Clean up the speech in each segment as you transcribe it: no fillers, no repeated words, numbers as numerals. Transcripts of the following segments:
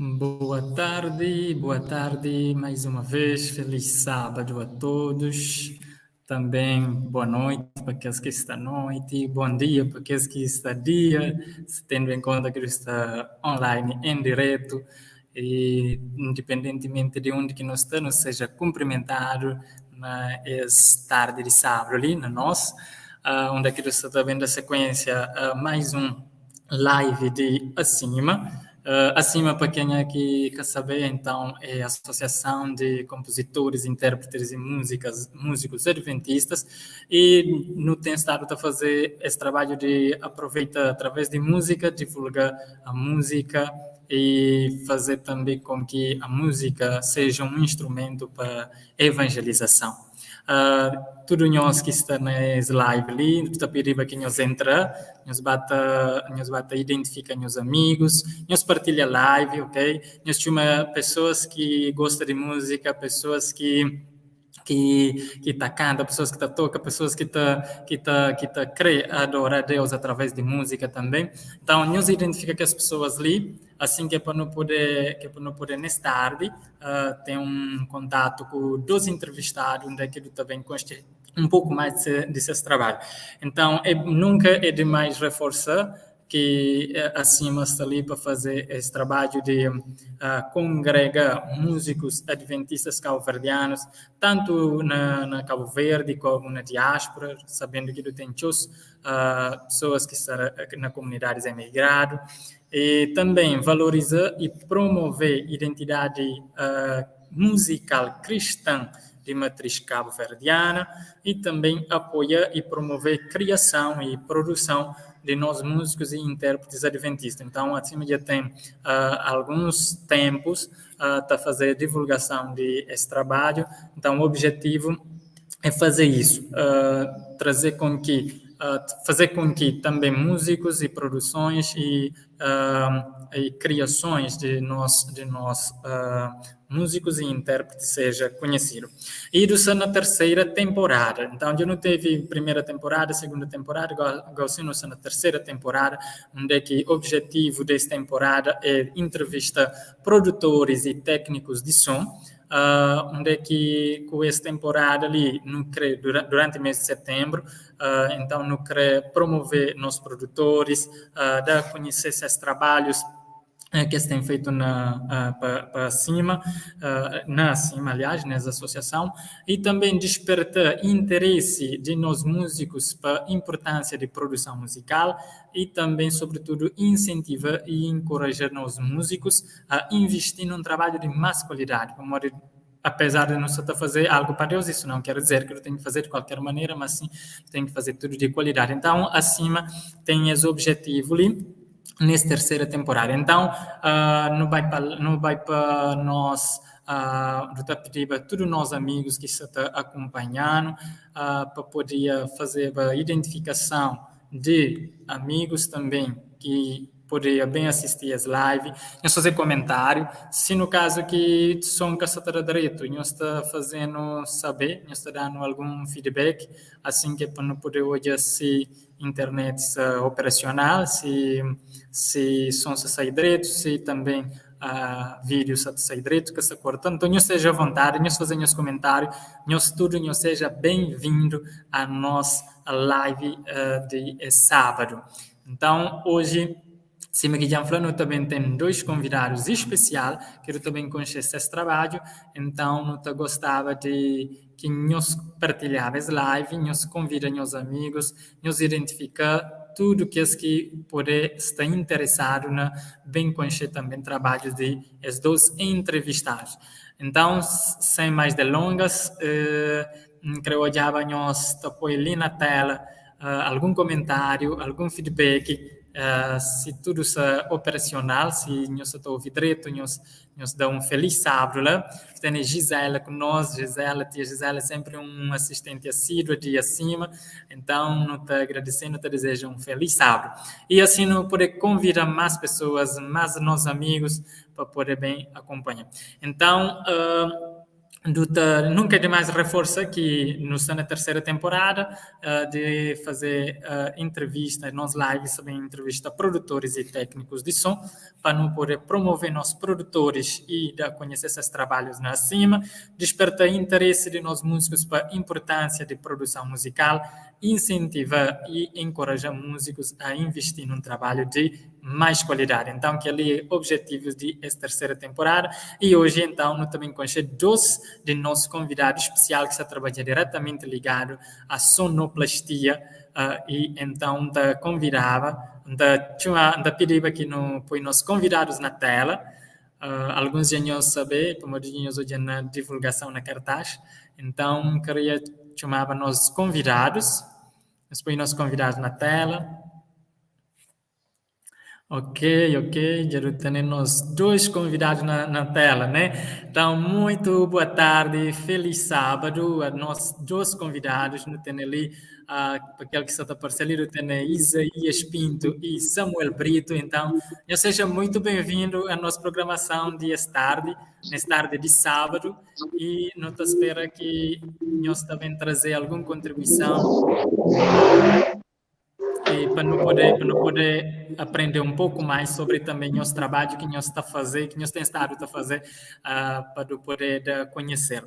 Boa tarde mais uma vez. Feliz sábado a todos. Também boa noite para aqueles que estão à noite, bom dia para aqueles que estão dia, tendo em conta que está online em direto e independentemente de onde que nós estamos, seja cumprimentado na essa tarde de sábado ali na nós, onde aqui está também da sequência mais um live de Acima. Acima, para quem aqui quer saber, então, é a Associação de Compositores, Intérpretes e Músicos Adventistas, e no tem estado a fazer esse trabalho de aproveitar através de música, divulgar a música e fazer também com que a música seja um instrumento para evangelização. Tudo nós que está nesse live ali, está pedindo que nós entra, nós bata identifica meus amigos, nós partilha live, ok? Nós chama pessoas que gostam de música, pessoas que tá canta, pessoas que tá toca, pessoas que tá crê adorar a Deus através de música também. Então, nós identifica que as pessoas ali, assim que é para não poder, que é para não poder nesta tarde, ter um contato com dois entrevistados, onde aquilo também consta um pouco mais desse trabalho. Então, nunca é demais reforçar que Acima está ali para fazer esse trabalho de congregar músicos adventistas cabo-verdianos, tanto na Cabo Verde como na diáspora, sabendo que tem pessoas que estão na comunidade emigrado, e também valorizar e promover identidade musical cristã de matriz cabo-verdiana e também apoiar e promover criação e produção de nós músicos e intérpretes adventistas. Então, Acima já tem alguns tempos para fazer divulgação de esse trabalho. Então, o objetivo é fazer isso, trazer com que, fazer com que também músicos e produções e criações de nós músicos e intérpretes seja conhecido. E isso na terceira temporada. Então, já não teve primeira temporada, segunda temporada, agora sim, nós na terceira temporada, onde é que o objetivo dessa temporada é entrevistar produtores e técnicos de som, onde é que com essa temporada ali, no creio, durante o mês de setembro, então no querer promover nossos produtores, dar a conhecer esses trabalhos que eles têm feito pa cima, na cima, aliás, nessa associação, e também despertar interesse de nós músicos para a importância de produção musical e também, sobretudo, incentivar e encorajar nós músicos a investir num trabalho de mais qualidade, como apesar de não só fazer algo para Deus, isso não quer dizer que eu tenho que fazer de qualquer maneira, mas sim, tenho que fazer tudo de qualidade. Então, acima tem esse objetivo ali, nessa terceira temporada. Então, não vai para nós, do pedir para todos os amigos que estão acompanhando, para poder fazer a identificação de amigos também que poderia bem assistir as lives, nós fazer comentário, se no caso que som que está direito, nós está fazendo saber, nós está dando algum feedback, assim que para não poder olhar se internet está operacional, se som está sai direito, se também vídeo está sai direito, que está cortando. Então, nós seja à vontade, nós fazer nos comentários, nós tudo, nós seja bem-vindo à nossa live de sábado. Então, hoje, Cima que já falando, também tem dois convidados especiais, quero também conhecer esse trabalho, então, não gostava de que nós partilhava esse live, nós convida meus amigos, nos identifica tudo que é que pode estar interessado na bem conhecer também trabalho de esses dois entrevistados. Então, sem mais delongas, creio que já nós põe ali na tela algum comentário, algum feedback, se tudo está operacional, se nós está ouvindo direito, nós dá um feliz sábado lá. Tem a Gisela com nós, Gisela, tia Gisela é sempre um assistente assíduo de acima, então não está agradecendo, te desejo um feliz sábado. E assim não poder convidar mais pessoas, mais nossos amigos, para poder bem acompanhar. Então, Du ta nunka é dimás reforsa ki nu sta na terseru tenporada di faze entrevista, nos live sta ben entrevista produtoris y téknikus di son pa nu pode promove nos produtoris y da konhese ses trabalhus na sima, disperta interesi di nos múzikus pa inpurtánsia di produson muzikal, insentiva y enkoraja múzikus a invisti nun trabalhu di mais kualidadi. Então kel-li é objetivus di es terseru tenporada y oji então nu ta ben konxe dos di nos konvidadu spesial ki sta trabadja diretamenti ligadu a sonoplastia y então N ta konvidaba, N ta txuma, N ta pidiba ki nu poi nos konvidadus na tela. Alguns dja nhos sabe pamodi dja nhos odja na divulgason na kartás. Então N kria txumaba nos konvidadus, nos poi nos konvidadus na tela. Ok, ok, dja nu tene nos dois konvidadu na, na tela, né? Então, muito boa tarde, feliz sábado a nós dois convidados. Nu tene ali, pa kel ki sta ta aparece ali, nu tene Isaías Pinto e Samuel Brito. Então, nhos seja muito bem-vindo a nossa programação de es tarde, nesse tarde de sábado, e nu ta spera ki nhos ta ben trazer algum contribuição E pa nu pode, pa nu pode aprende un poku mais sobri tanbe nhos trabadju ki nhos ta faze, ki nhos ten stadu ta faze, pa nu pode da konheser.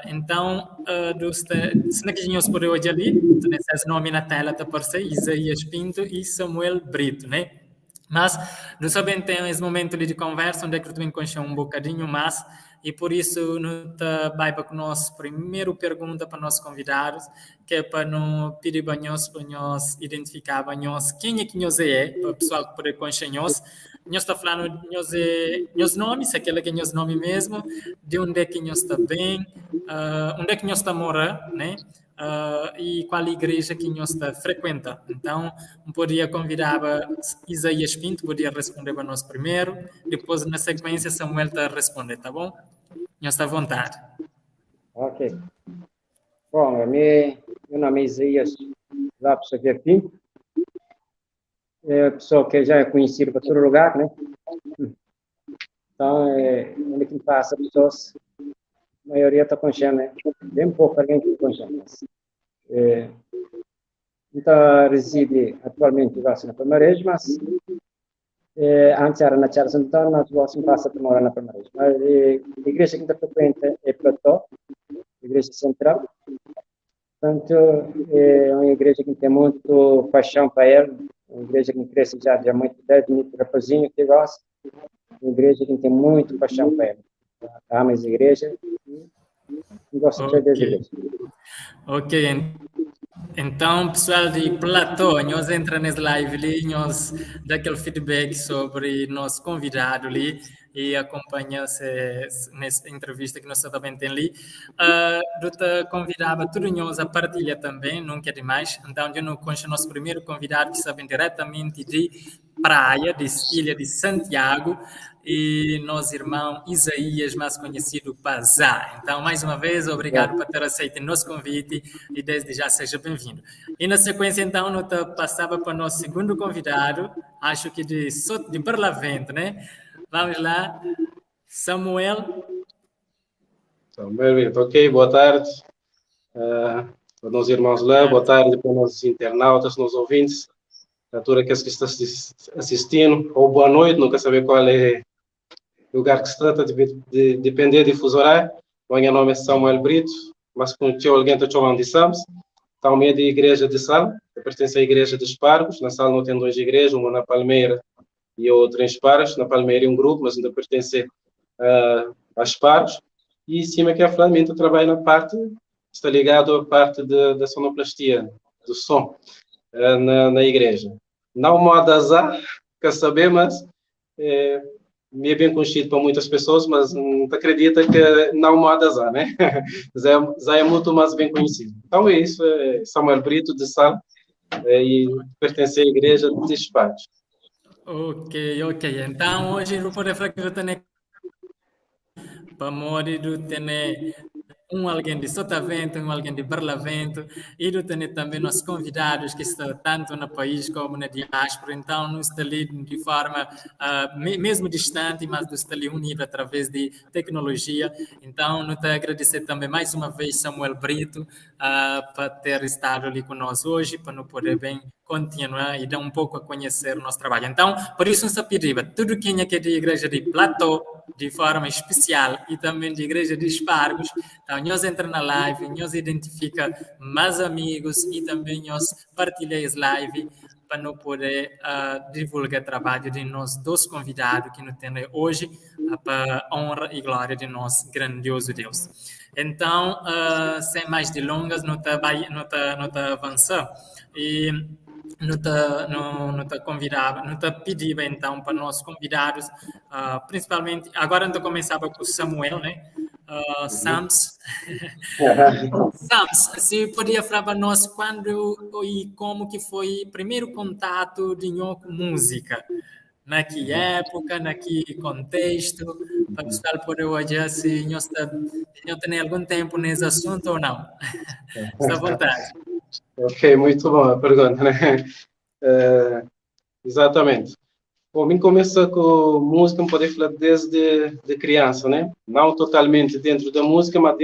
Então, du sta, sima ki nhos pode odja li, tene ses nomi na tela ta parse, Isaías Pinto e Samuel Brito, né? Mas, nu sa ben ten es momentu li di konversa, undi é ki nu ta ben konxe un bokadinhu mas, i pur isu nu ta bai pa ku nos primeru pergunta pa nos konvidadus, ki é pa nu pidiba nhos pa nhos identifikaba nhos, kenha ki nhos é, pa pesoal pode konxe nhos. Nhos ta fla-nu nhos é nhos nomi, si akela ki é nhos nomi mesmu, di undi é ki nhos ta ben, undi é ki nhos ta mora, né? I kual igreja ki nhos ta frekuenta. Então, N podia konvidaba Isaías Pinto, podia respondeba nos primeru, dipôs na sekuénsia Samuel ta responde, ta bon? Nhos sta vontadi. Ok. Bom, mi, meu nome é Isaías Lopes Xavier Pinto. É pessoa que já é conhecido para todo lugar, né? Então, é, onde que passa pessoas, a maioria está conhecendo, né? Bem pouco alguém que conhece, mas é, então, reside atualmente na Palmares, mas é, antes era na Tchara Santana, mas agora passa a morar na Palmares. Mas é, a igreja que está frequenta é Plató, Igreja Central. Portanto, é uma igreja que tem muito paixão para ela, uma igreja que cresce já há muito tempo, muito rapazinho que gosta, uma igreja que tem muito paixão para ela. Ama essa igreja e gosta okay. dessa igreja. Ok, então, pessoal de Platô, nós entra nesse live ali, nós dá aquele feedback sobre nosso convidado ali e acompanha nessa entrevista que nós também tem ali. Eu te convidava todos nós a partilhar também, nunca é demais. Então, eu não conheço nosso primeiro convidado que sabe diretamente de Praia, de Ilha de Santiago, e nosso irmão Isaías, mais conhecido Pazá. Então, mais uma vez, obrigado por ter aceito nosso convite e desde já seja bem-vindo. E na sequência, então, nós passava para o nosso segundo convidado, acho que de, de Barlavento, né? Vamos lá, Samuel. Samuel, ok, boa tarde para nossos irmãos lá, boa tarde para nossos internautas, nossos ouvintes, a todos aqueles que estão assistindo, ou boa noite, nunca saber qual é o lugar que se trata, de, de, depender de fuso horário. O meu nome é Samuel Brito, mas com o alguém está chamando de Sams. Também é de Igreja de Sal, que pertence à Igreja de Espargos. Na Sal não tem duas igrejas, uma na Palmeira e outra em Espargos. Na Palmeira é um grupo, mas ainda pertence a Espargos. E em cima que é a Flamengo trabalha na parte, está ligado à parte de, da sonoplastia, do som, na igreja. Não moda azar, quer saber, mas é, é bem conhecido para muitas pessoas, mas não acredita que não moda azar, né? Zé, Zé é muito mais bem conhecido. Então é isso, é Samuel Brito de Sal, é, e pertence à igreja de Espargos. Ok, ok. Então hoje eu vou poder falar que eu tenho para morrer do ter Um alguém de Sotavento, um alguém de Barlavento, e do tem também nossos convidados que estão tanto no país como na diáspora, então nos está ali de forma mesmo distante, mas nos está ali unido através de tecnologia. Então, nos te agradecer também mais uma vez Samuel Brito para ter estado ali conosco hoje, para não poder bem continuar e dar um pouco a conhecer o nosso trabalho. Então, por isso, nos pedindo, tudo quem é que é de igreja de Platô, de forma especial, e também de igreja de Espargos, então, nós entra na live, nós identifica mais amigos e também nós partilha essa live para não poder divulgar o trabalho de nós dois convidados que nos tem hoje, para a honra e glória de nosso grandioso Deus. Então, sem mais delongas, não tá vai, não tá, não tá avançando. E não tá, não, não tá convidado, não tá pedindo então para nossos convidados, principalmente, agora não começava com o Samuel, né? Sams. Sams, se podia falar para nós quando e como que foi o primeiro contato de nho com música? Na que época, na que contexto, para o pessoal poder olhar se nho está, nho tem algum tempo nesse assunto ou não. Está à vontade. Ok, muito bom a pergunta, né? Exatamente. Bom, mim começa com música, não poder falar desde de criança, né? Não totalmente dentro da música, mas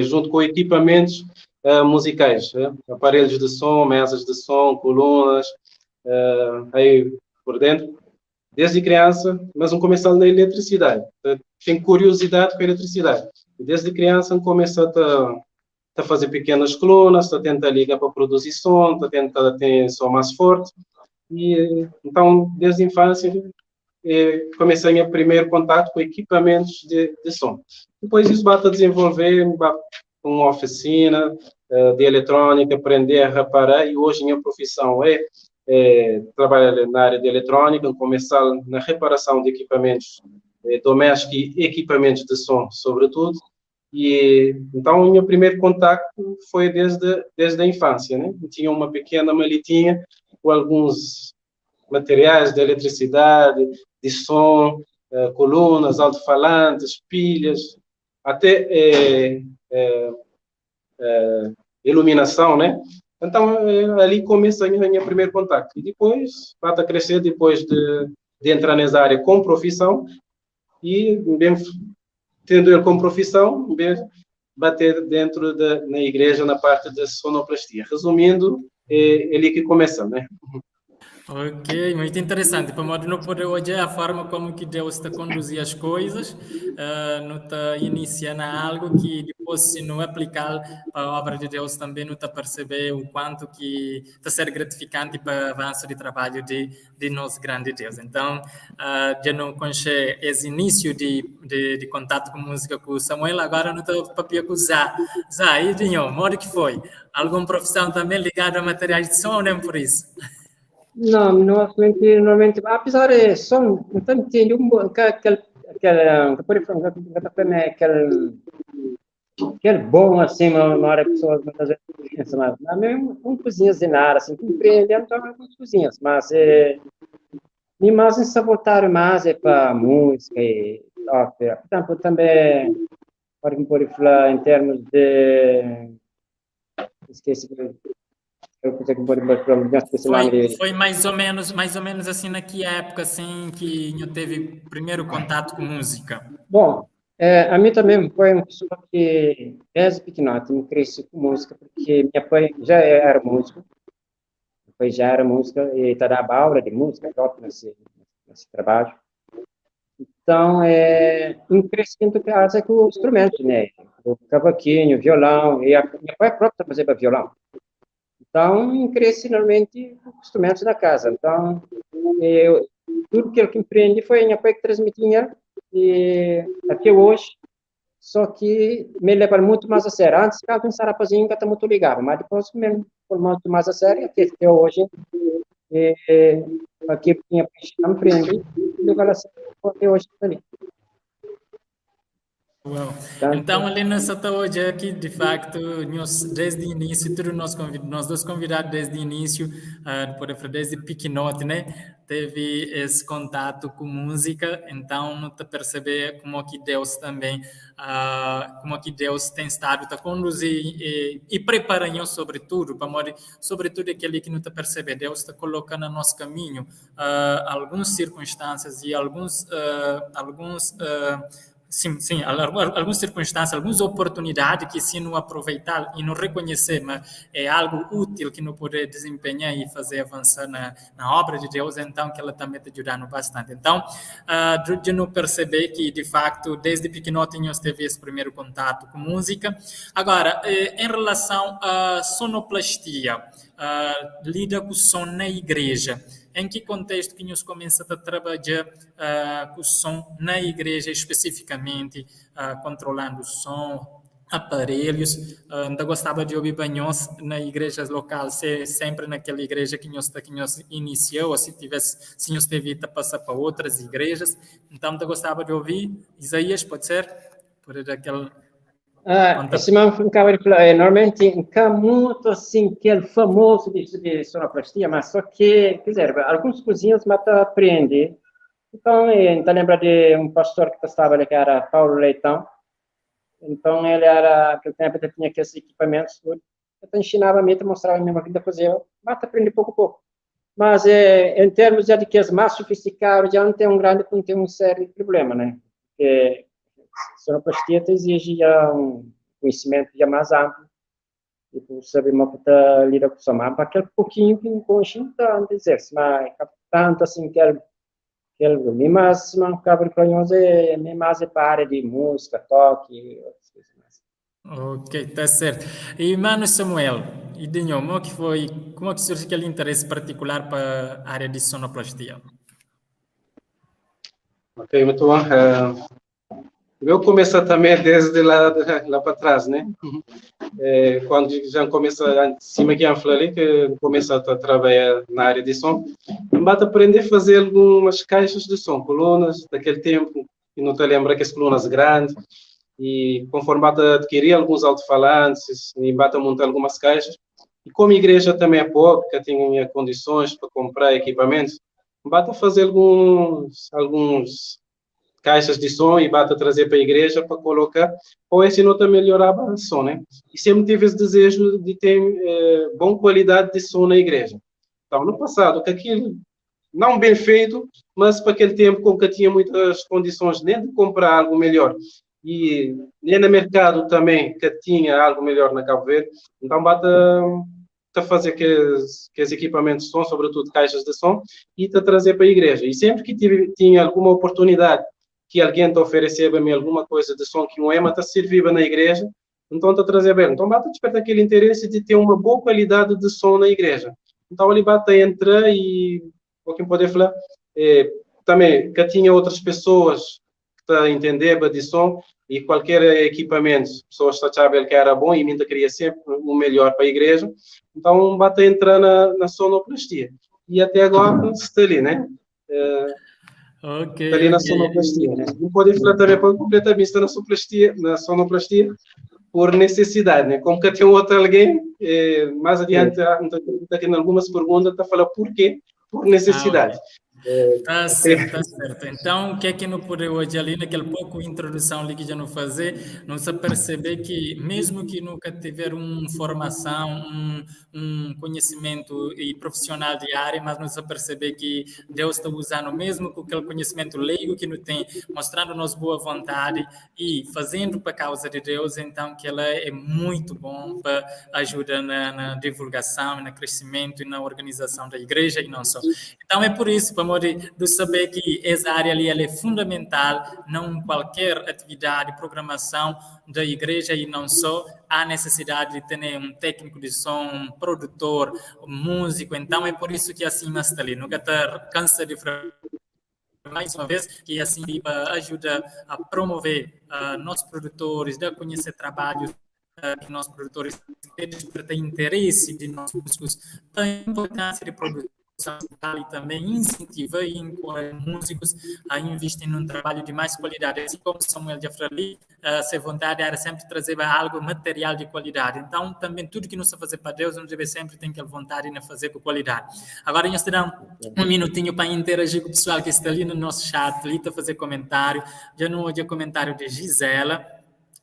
junto com equipamentos musicais, né? Aparelhos de som, mesas de som, colunas, aí por dentro. Desde criança, mas um começar na eletricidade. Tenho curiosidade com a eletricidade. E desde criança, um começa a tá fazer pequenas colunas, tá tentar ligar para produzir som, tá tentar ter som mais forte. E, então, desde a infância, comecei meu primeiro contato com equipamentos de som. Depois isso bate a desenvolver uma oficina de eletrônica, aprender a reparar, e hoje minha profissão é trabalhar na área de eletrônica, começar na reparação de equipamentos domésticos e equipamentos de som, sobretudo. E, então, o meu primeiro contacto foi desde a infância, né? Eu tinha uma pequena maletinha com alguns materiais de eletricidade, de som, colunas, alto-falantes, pilhas, até iluminação, né? Então, ali começa o meu primeiro contacto. E depois, para crescer, depois de entrar nessa área com profissão, e bem, tendo ele como profissão, bem, bater dentro da, na igreja, na parte da sonoplastia. Resumindo, é ali que começa, né? Ok, muito interessante. Para modo não poder olhar a forma como que Deus está conduzir as coisas, não está iniciando algo que depois, se não aplicar para a obra de Deus, também não está perceber o quanto que está ser gratificante para o avanço de trabalho de nosso grande Deus. Então, já não conhece esse início de contato com música com o Samuel, agora não estou para com o Zá. Zá, e Dinho, modo que foi? Alguma profissão também ligada a materiais de som ou nem por isso? Não, normalmente, normalmente, apesar de som, então tem um bom, que, aquele, aquele, que por exemplo, que, que, que, né, aquele, aquele bom, assim, uma, uma hora que pessoas muitas vezes pensam, mas, mas mesmo um cozinha de nada, assim, compreende, então, algumas cozinhas, mas, é, me mais se voltar mais é para música e ópera. Portanto, também, pode pôr falar em termos de, esqueci, eu pensei que pode pôr para mim, esqueci o Foi, nome dele. foi mais ou menos, mais ou menos assim, na que época, assim, que eu teve primeiro contato com música? A mim também foi uma pessoa que, desde pequenote, me cresci com música, porque minha pai já era músico, meu pai já era música, e tá dando aula de música própria nesse trabalho. Então, eu cresci em casa com os instrumentos, né? O cavaquinho, o violão, e a minha pai próprio fazia violão. Então, eu cresci normalmente com os instrumentos da casa. Então, tudo que eu empreendi foi minha pai que transmitia, e até hoje, só que me levaram muito mais a sério. Antes, quando eu era rapazinho, eu estava muito ligado, mas depois me levou muito mais a sério, até hoje, e, aqui eu tinha que aprender, levar a sério até hoje também. Uau. Então, ali nós até hoje aqui, de facto, nós, desde o início, todos nós, nós dois convidados desde o início, por desde pequenote, né? Teve esse contato com música, então não te perceber como que Deus também, como que Deus tem estado a conduzir e preparando sobretudo, para morrer, sobretudo aquele que não te percebe, Deus está colocando no nosso caminho algumas circunstâncias e alguns, sim, algumas circunstâncias, algumas oportunidades que se não aproveitar e não reconhecer, mas é algo útil que não poder desempenhar e fazer avançar na obra de Deus, então que ela também te ajudando bastante. Então, de não perceber que, de facto, desde pequenote nós teve esse primeiro contato com música. Agora, em relação à sonoplastia, lida com o som na igreja, em que contexto que nós começa a trabalhar com o som na igreja especificamente, controlando o som, aparelhos? Ainda gostava de ouvir banhos na igreja local, se sempre naquela igreja que nós iniciou, ou se tivesse, se nós teve a passar para outras igrejas. Então, ainda gostava de ouvir. Isaías, pode ser? Por aquele. Esse man acaba de falar, normalmente não muito assim que é famoso de sonoplastia, mas só que, quer dizer, alguns cozinhos mata aprende. Então, então lembra de um pastor que estava ali, que era Paulo Leitão. Então, ele era, naquele tempo, ele tinha aqueles equipamentos, tudo. Então, ensinava a mim, mostrava a mesma vida fazer, mata aprende pouco a pouco. Mas, em termos de que é mais sofisticado, já não tem um grande, não tem um sério problema, né? Porque sonoplastia te exige já um conhecimento já mais amplo, tipo, saber como tá lida com o som, mas aquele pouquinho que não conhece, não tá, não dizer, mas tanto assim que ele, mas não cabe para nós é mais é para área de música, toque, outras coisas mais. Ok, tá certo. E mano Samuel, e Dinho, como que foi, como é que surgiu aquele interesse particular para a área de sonoplastia? Ok, muito bom. Eu começo também desde lá para trás, né? Quando já começa, acima que eu falei, que começa a trabalhar na área de som, bate aprender a fazer algumas caixas de som, colunas, daquele tempo, e não te lembra que as colunas grandes, e conforme bate adquirir alguns alto-falantes, e bate a montar algumas caixas, e como a igreja também é pouca, tinha condições para comprar equipamentos, bate a fazer alguns caixas de som e bate a trazer para a igreja para colocar, ou esse não melhorava o som, né? E sempre tive esse desejo de ter boa qualidade de som na igreja. Então, no passado, que aquilo não bem feito, mas para aquele tempo, como que tinha muitas condições nem de comprar algo melhor, e nem no mercado também, que tinha algo melhor na Cabo Verde, então bate a fazer aqueles equipamentos de som, sobretudo caixas de som, e te trazer para a igreja. E sempre que tinha alguma oportunidade que alguém te oferecia-me alguma coisa de som que um ema te servia na igreja, então te trazer bem. Então bate desperta aquele interesse de ter uma boa qualidade de som na igreja. Então ali bate a entrar e, o que pode falar, também que tinha outras pessoas que te entender de som e qualquer equipamento, pessoas achavam que era bom e mim queria sempre o melhor para a igreja, então bate a entrar na sonoplastia. E até agora está ali, né? Está ali na sonoplastia, né? Não pode falar também para completamente está na sonoplastia por necessidade, né? Como que tem outro alguém, mais adiante, está tendo algumas perguntas, está a falar por quê? Por necessidade. Ah, ok. Tá certo, tá certo. Então, o que é que não pode hoje ali, naquele pouco introdução ali que já não fazer, não se perceber que, mesmo que nunca tiver uma formação, um conhecimento e profissional de área, mas não se perceber que Deus está usando mesmo com aquele conhecimento leigo que não tem, mostrando-nos boa vontade e fazendo para a causa de Deus, então que ela é muito bom para ajuda na divulgação, no crescimento e na organização da igreja e não só. Então é por isso, para de saber que essa área ali ela é fundamental, não qualquer atividade, programação da igreja e não só, há necessidade de ter um técnico de som, um produtor, um músico, então é por isso que assim está ali, nunca tá cansa de mais uma vez, que assim ajuda a promover nossos produtores, dar a conhecer trabalhos que nossos produtores têm, para ter interesse de nossos músicos, a importância de produção e também incentiva e encoraja músicos a investir num trabalho de mais qualidade, assim como Samuel Jafrali. Se vontadi éra sénpri trazeba algu material di kualidadi. Então, tanbê tudu ki nu sta faze pa Deus, nu debe sénpri ten kel vontadi na faze ku kualidadi. Agora nhos ta da un minutinhu pa interaji ku pesoal ki sta li na nos chat li ta faze komentáriu. Dja nu odja komentáriu di Gisela.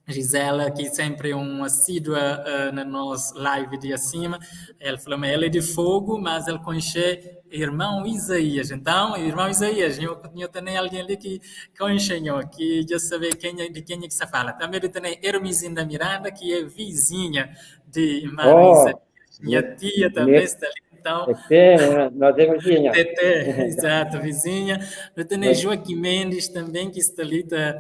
Gisela ki sénpri é un asídua na nos live di asima. El fla ma el é di Fogu, mas el konxe irmão Isaías. Então, irmão Isaías, nho, nho tene algen li ki konxe nho, ki dja sabe kenha, di kenha ki sta fala. Tanbe di tene Ermizinda Miranda, ki é vizinha di irmão Isaías. Nha tia tanbe sta li, então. Tete, nós é vizinha. Tete, exato, vizinha. Nu tene Joaquim Mendes também, ki sta li ta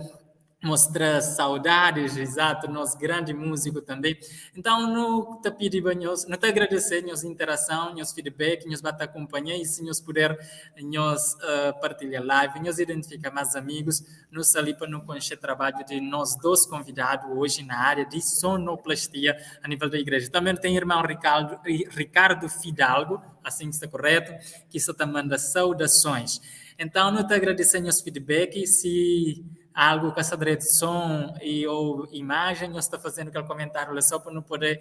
mostra saudades, exato, nos grandi músico também. Então, nu ta pidi ba nhos, nu ta agradecê nhos interação, nhos feedback, nhos ba ta acompanha e se nhos puder nhos partilha live, nhos identifica mais amigos, nu sta li pa nu conxe trabalho de nos dos convidado hoje na área de sonoplastia a nível da igreja. Também tem irmão Ricardo, Ricardo Fidalgo, assim que está correto, que está ta manda saudações. Então, nu ta agradecê nhos feedback, se algu ka sta dretu son i ou imajen nhos ta fazendo kel komentáriu la só pa nu pode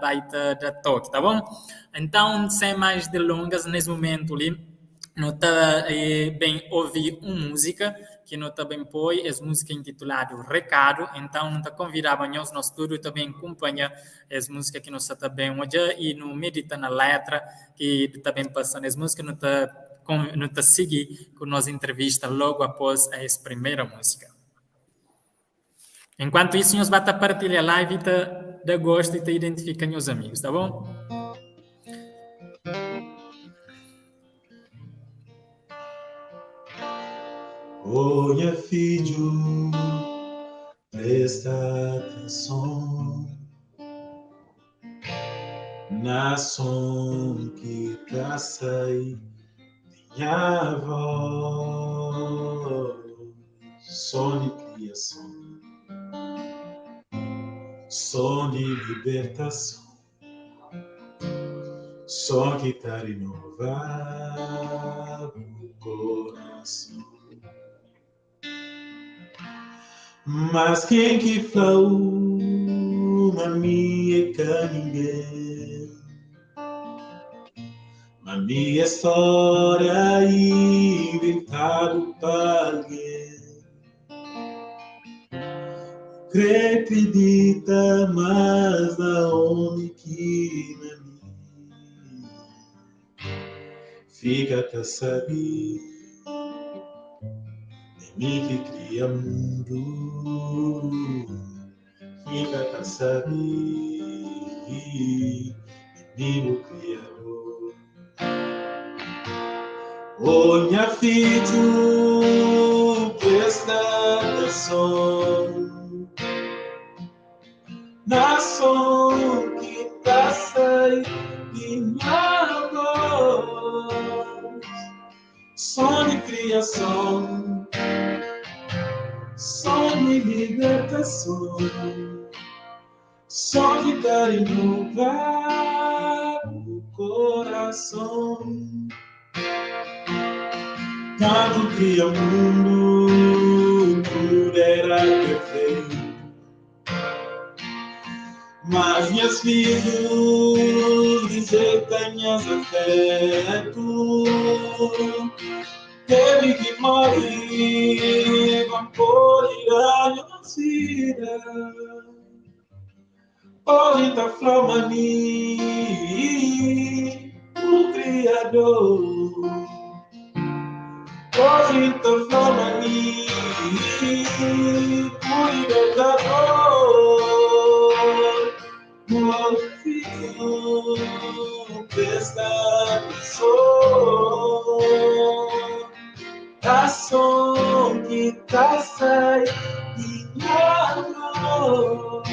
bai ta da toki, ta bon? Então, sen mais delongas, nes momentu li nu ta ben ovi un múzika ki nu ta ben poi, es múzika intituladu Rekadu. Então, nu ta konvidaba nhos, nos tudu ta ben kunpanha es múzika ki nu sta ta ben odja i nu medita na letra ki ta ben pasa nes múzika. Nu ta Nu ta sigi ku nos entrevista logu após a es primeira múzika. Enquanto isso, nhos ba ta partilha live e ta da gosto e ta identifica nhos amigos, tá bom? Oh, nha fidju, presta atenson Na som ki ta sai di nha voz. Som di kriason, som di libertason, som ki ta rinova bu korason. Mas ken ki fla-u ma mi é ka ningen? Ma mi é stória inventadu pa algen. Kre kridita más na omi ki na mi. Fika ta sabe É mi ki kria mundu. Fika ta sabe É mi bu kriador. Oh nha fidju, presta atenson Na som ki ta sai di nha voz. Som di kriason, som di libertason, som ki ta rinova bu korason. Kantu kria mundu, tudu era perfeitu. Mas nhas fidjus rijeita nhas afetu. Teve ki morre pa pode da nhos vida. Hoje ta fla ma mi o Criador. Hoje ta fla ma mi o Libertador. Meu filho, presta atenção. Na som ki ta sai di nha voz.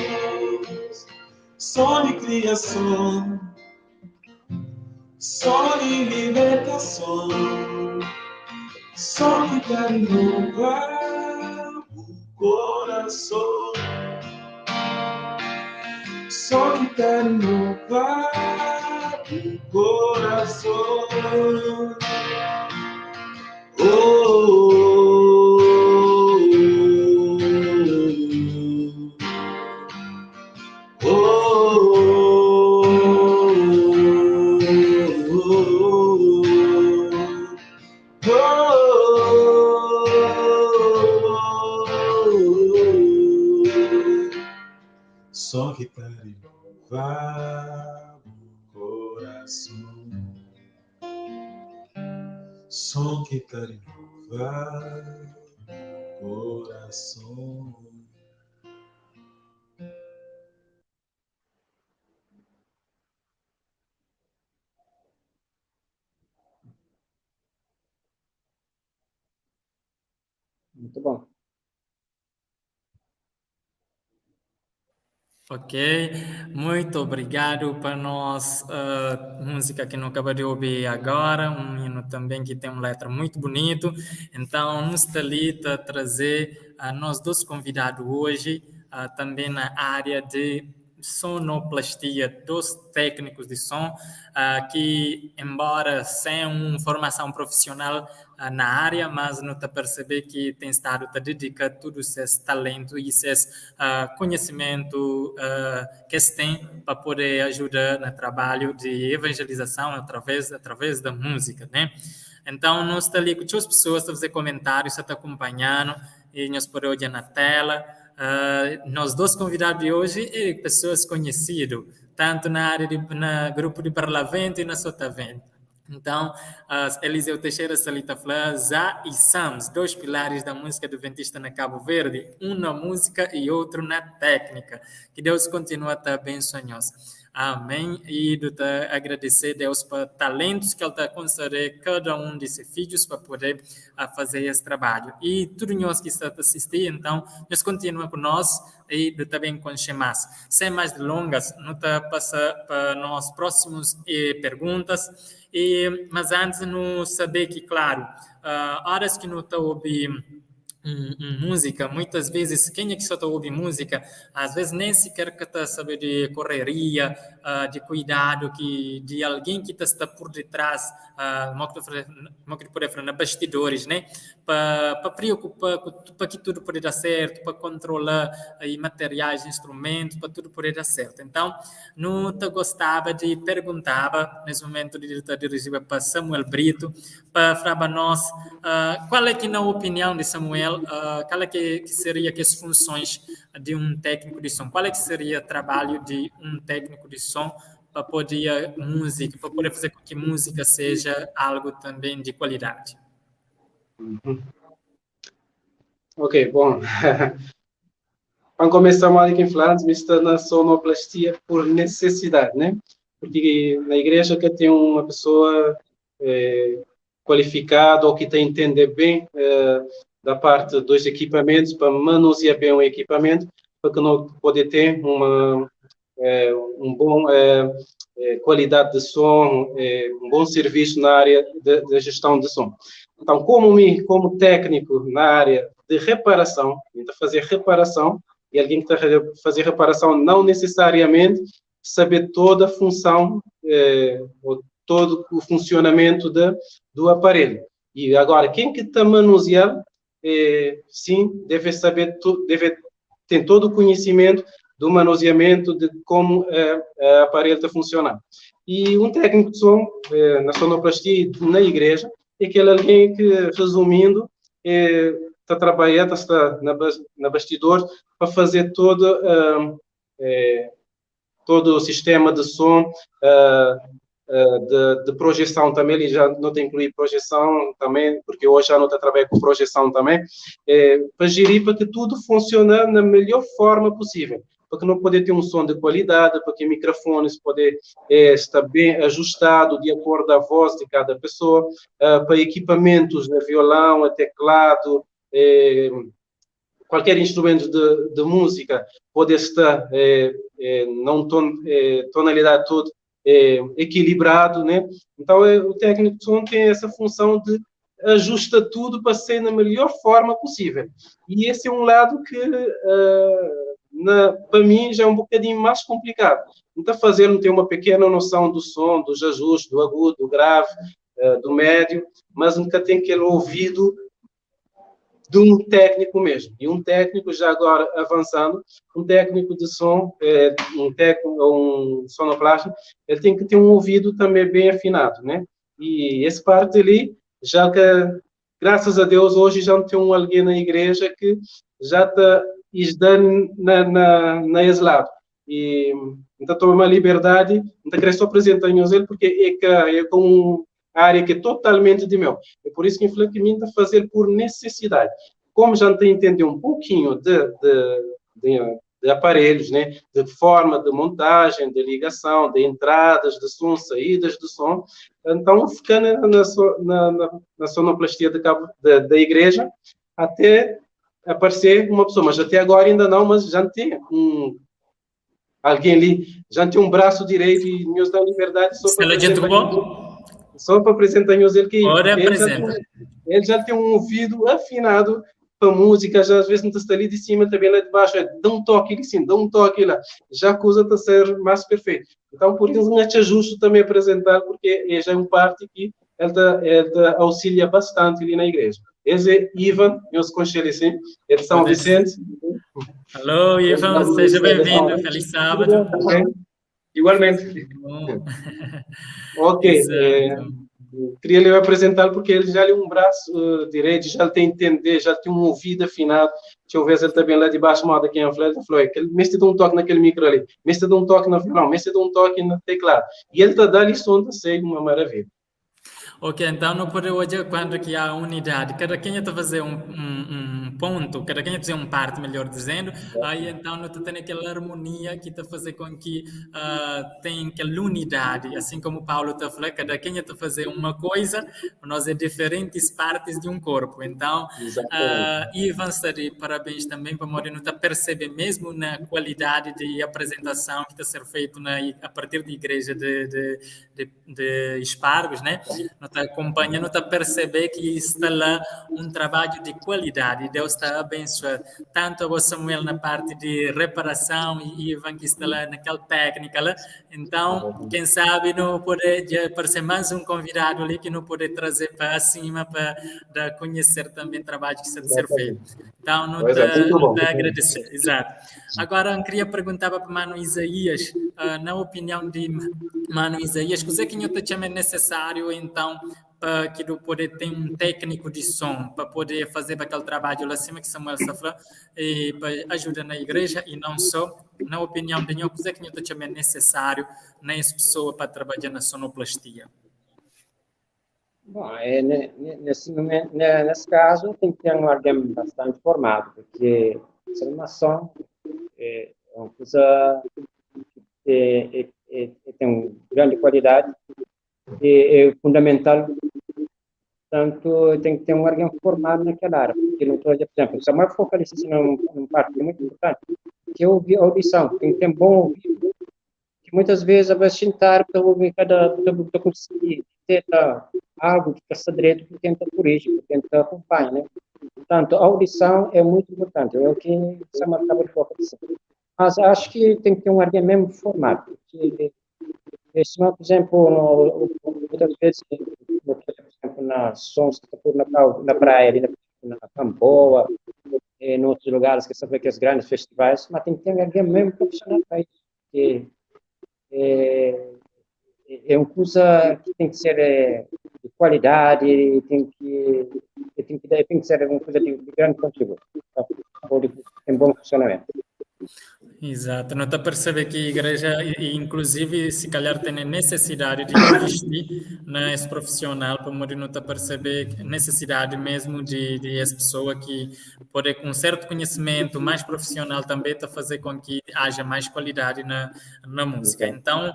Som di kriason, som di libertason, som ki ta rinova bu korason. Som ki ta rinova bu korason. Oh, oh, oh, oh. Só que ta renova bu korason. Som ki ta renova bu korason. Muito bom. Ok, muito obrigado para nós música que não acaba de ouvir agora, um hino também que tem uma letra muito bonito. Então, nos está ali a trazer a nós dois convidados hoje, também na área de sonoplastia, dois técnicos de som, que embora sem uma formação profissional na área, mas não está perceber que tem estado a dedicar todo esse talento e esse conhecimento que eles têm para poder ajudar no trabalho de evangelização através da música, né? Então, nós está ali com outras pessoas a fazer comentários, a estar acompanhando, e nós podemos olhar na tela. Nós dois convidados de hoje e pessoas conhecidas, tanto na área de, na grupo de Barlavento e na Sotavento. Então, Eliseu Teixeira Salita Flá, Zá e Sams, dois pilares da música adventista na Cabo Verde, um na música e outro na técnica. Que Deus continue a te abençoar. Amém. E de te agradecer, Deus, por talentos que Ele está conceder cada um desses filhos para poder fazer esse trabalho. E tudo nós que está assistir, então, Deus continua conosco e de também com mais. Sem mais delongas, não te passa para nós próximos perguntas. Mas antes, não saber que, claro, horas que não está ouvindo música, muitas vezes, quem é que só está ouvindo música, às vezes nem sequer que está saber de correria, de cuidado, que, de alguém que está por detrás, como que pode falar, na bastidores, né? Para preocupar, para que tudo pode dar certo, para controlar aí materiais, instrumentos, para tudo poder dar certo. Então, não te gostava de perguntava, nesse momento de estar dirigido para Samuel Brito, para falar para nós, qual é que, na opinião de Samuel, qual é que seria que as funções de um técnico de som? Qual é que seria o trabalho de um técnico de som para poder música, para poder fazer com que música seja algo também de qualidade? Ok, bom. Para começar, Malik Flandes, me está na sonoplastia por necessidade, né? Porque na igreja que tem uma pessoa qualificada ou que tem a entender bem da parte dos equipamentos, para manusear bem o equipamento, para que não poder ter uma um bom qualidade de som, um bom serviço na área de gestão de som. Então, como técnico na área de reparação, então fazer reparação, e alguém que está a fazer reparação não necessariamente saber toda a função, ou todo o funcionamento do aparelho. E agora, quem que está manuseando, sim, deve saber, deve ter todo o conhecimento do manuseamento, de como o aparelho está funcionando. E um técnico de som, na sonoplastia na igreja, é aquele alguém que, resumindo, está trabalhando, está na bastidor para fazer todo o sistema de som, de projeção também, ele já não tem incluir projeção também, porque hoje já não está trabalhando com projeção também, para gerir, para que tudo funcione na melhor forma possível, para que não poder ter um som de qualidade, para que o microfone poder estar bem ajustado de acordo com a voz de cada pessoa, para equipamentos, né, violão, teclado, qualquer instrumento de música pode estar não tonalidade todo equilibrado, né? Então, o técnico de som tem essa função de ajusta tudo para ser na melhor forma possível. E esse é um lado que, para mim, já é um bocadinho mais complicado. Então, fazer não ter uma pequena noção do som, dos ajustes, do agudo, do grave, do médio, mas nunca tem aquele ouvido de um técnico mesmo. E um técnico, já agora avançando, um técnico de som, um técnico ou um sonoplasta, ele tem que ter um ouvido também bem afinado, né? E esse parte ali, já que, graças a Deus, hoje já tem um alguém na igreja que já está ajudando na esse lado. E N ta toma liberdadi, N ta kre so apresenta nhos el, porque é ka, é ka un área ki é totalmente di meu. É por isso ki N fla ki mi N ta faze-l por nesesidadi. Como já N ta intende un pouquinho de, de, de, de aparelhos, né? De forma de montagem, de ligação, de entradas de som, saídas de som, então fica na, na, na, na sonoplastia de cabo, de, da igreja até aparecer uma pessoa, mas até agora ainda não, mas já tem um alguém ali, já tem um braço direito e nos dá liberdade só para apresentar, só para apresentar ele que ele já, tem, ele já tem um ouvido afinado para música, já às vezes não está ali de cima, também lá de baixo, é, dá um toque ali sim, dá um toque lá, já a coisa está a ser mais perfeita. Então, por isso, não é justo também apresentar, porque já é um parte que ele, tá, ele tá auxilia bastante ali na igreja. Esse é Ivan, eu se conhece sim, é de São Vicente. Alô, Ivan, seja bem-vindo, feliz sábado. Igualmente. Ok, é, queria lhe apresentar porque ele já tem um braço direito, já tem entender, já tem um ouvido afinado. Deixa eu ver se ele está bem lá de baixo, moda quem é ele falou, é, que mestre dá um toque naquele micro ali, mestre dá um toque no violão, mestre dá um toque no teclado. E ele está dando som, está sendo uma maravilha. Ok, então não pode hoje quando que há unidade, cada quem está a fazer um ponto, cada quem está a fazer um parte, melhor dizendo, aí então não está tendo aquela harmonia que está a fazer com que tenha aquela unidade, assim como Paulo está a falar, cada quem está a fazer uma coisa, nós é diferentes partes de um corpo. Então, Ivan, está de parabéns também para Moreno, está a perceber mesmo na qualidade de apresentação que está a ser feito a partir da igreja de Espargos, né? Não está acompanhando, não está a perceber que está lá um trabalho de qualidade. Deus está a abençoar tanto a Samuel na parte de reparação e Ivan que está lá naquela técnica lá. Então, quem sabe não pode aparecer mais um convidado ali que não pode trazer para cima para dar conhecer também o trabalho que está a ser feito. Então, não te, é, não te agradecer. Exato. Agora, eu queria perguntar para o Mano Isaías, na opinião de Mano Isaías, o que é que eu te chama necessário, então, para que eu poder ter um técnico de som, para poder fazer aquele trabalho lá acima que Samuel Safra, e para ajudar na igreja e não só, na opinião de nho, o que é que eu te chama necessário nessa pessoa para trabalhar na sonoplastia? Bom, nesse momento, nesse caso, tem que ter um alguém bastante formado, porque formação é uma coisa que tem uma grande qualidade e é fundamental. Tanto tem que ter um alguém formado naquela área, porque não estou, por exemplo, se é focaliza num parte muito importante, que é a audição, tem que ter um bom ouvido, que muitas vezes vai sentar para ouvir cada, para conseguir ter algo que está direito, porque tenta corrigir, porque tenta acompanhar, né? Portanto, a audição é muito importante, é o que Samuel acabou de falar. Mas acho que tem que ter um alguém mesmo formado, porque, por exemplo, muitas vezes, por exemplo, nas sons que estão na praia, ali na Camboa, em outros lugares que são aqueles grandes festivais, mas tem que ter alguém mesmo profissional para isso, porque é uma coisa que tem que ser de qualidade, tem que ser uma coisa de grande contributo, para ter um bom funcionamento. Exato, não está a perceber que a igreja, inclusive, se calhar tem necessidade de investir nesse profissional, para não está a perceber necessidade mesmo de essa pessoa que pode, com certo conhecimento mais profissional também, está a fazer com que haja mais qualidade na música. Então,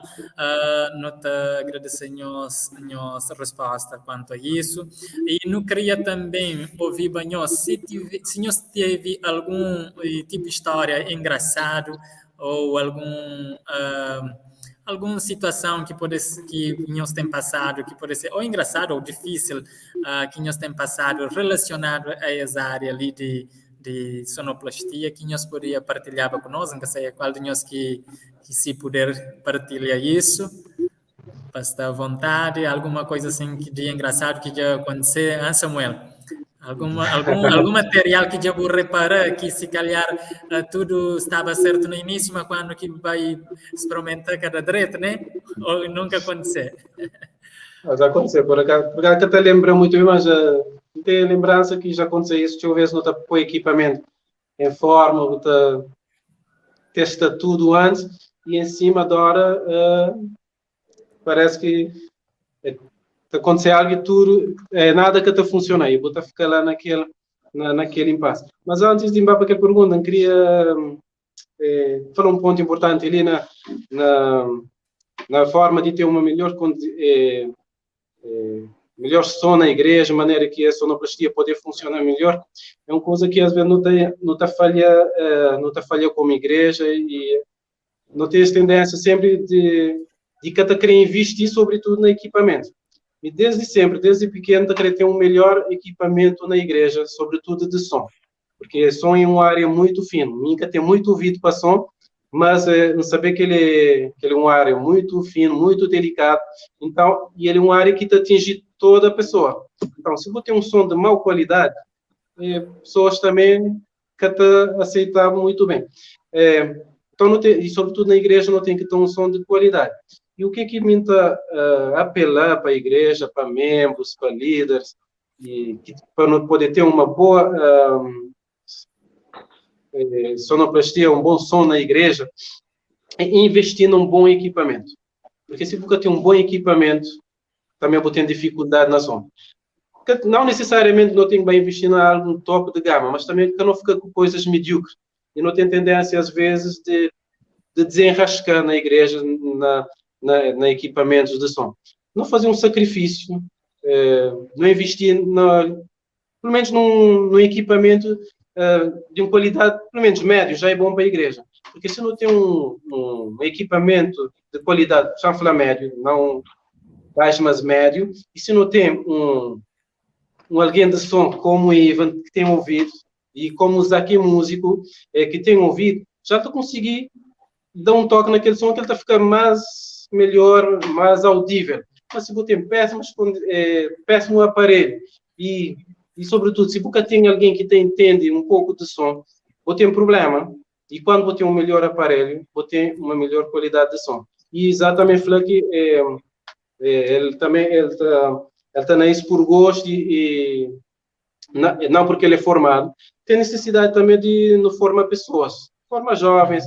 não te agradecer a nossa resposta quanto a isso. E não queria também ouvir, Banhos, se nós teve algum tipo de história engraçado ou alguma situação que pode que nós tem passado, que pode ser ou engraçado ou difícil, que nós tem passado relacionado a essa área ali de sonoplastia, que nós poderia partilhar conosco, não sei qual de nós que se puder partilhar isso, para estar à vontade, alguma coisa assim que de engraçado que já aconteceu, ah, Samuel? Algum material que já vou reparar que se calhar tudo estava certo no início, mas quando que vai experimentar cada direito, né? Ou nunca aconteceu? Mas aconteceu, por acaso até lembra muito bem, mas tem lembrança que já aconteceu isso, deixa eu ver se não está com equipamento em forma, tá, testa tudo antes e em cima da hora parece que acontecer algo e tudo, é nada que está funcionando e vou ficar lá naquele impasse. Mas antes de ir para aquela pergunta, eu queria falar um ponto importante ali na forma de ter uma melhor som na igreja, maneira que a sonoplastia poder funcionar melhor. É uma coisa que às vezes não tem falha como igreja e não tem essa tendência sempre de cada querer investir, sobretudo no equipamento. E desde sempre, desde pequeno, tá querer ter um melhor equipamento na igreja, sobretudo de som. Porque som é uma área muito fino. Nunca tem muito ouvido para som, mas não saber que ele é uma área muito fino, muito delicado. Então, e ele é uma área que te atinge toda a pessoa. Então, se você tem um som de má qualidade, pessoas também que te aceitavam muito bem. Então, não tem, e sobretudo na igreja, não tem que ter um som de qualidade. E o que que me está apelar para a igreja, para membros, para líderes, e que, para não poder ter uma boa sonoplastia, um bom som na igreja, é investir num bom equipamento. Porque se você tem um bom equipamento, também vou ter dificuldade na som. Que não necessariamente não tenho que investir em algo top de gama, mas também que não fica com coisas medíocres. E não tem tendência, às vezes, de desenrascar na igreja, na equipamentos de som. Não fazer um sacrifício, não investir, pelo menos num equipamento de uma qualidade, pelo menos médio, já é bom para a igreja. Porque se não tem um equipamento de qualidade, já falar médio, não baixo, mas médio, e se não tem um alguém de som como o Ivan, que tem ouvido, e como o Zaki músico, que tem ouvido, já te consegui dar um toque naquele som que ele está ficando mais melhor, mais audível. Mas se você tem péssimo aparelho e sobretudo, se você tem alguém que te entende um pouco de som, vou ter um problema. E quando vou ter um melhor aparelho, vou ter uma melhor qualidade de som. E exatamente falei que ele também ele tá nisso por gosto e não porque ele é formado. Tem necessidade também de não formar pessoas, formar jovens,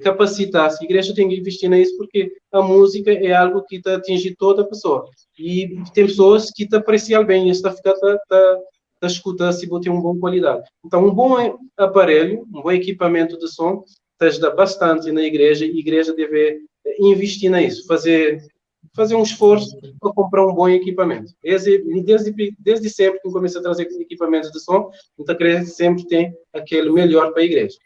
capacitar-se. A igreja tem que investir nisso porque a música é algo que está atingir toda a pessoa. E tem pessoas que te apreciam bem e está a ficar tá, tá, tá escutar se você tem uma boa qualidade. Então, um bom aparelho, um bom equipamento de som, te ajuda bastante na igreja e a igreja deve investir nisso, fazer um esforço para comprar um bom equipamento. Desde sempre que eu comecei a trazer equipamentos de som, então a igreja sempre tem aquele melhor para a igreja.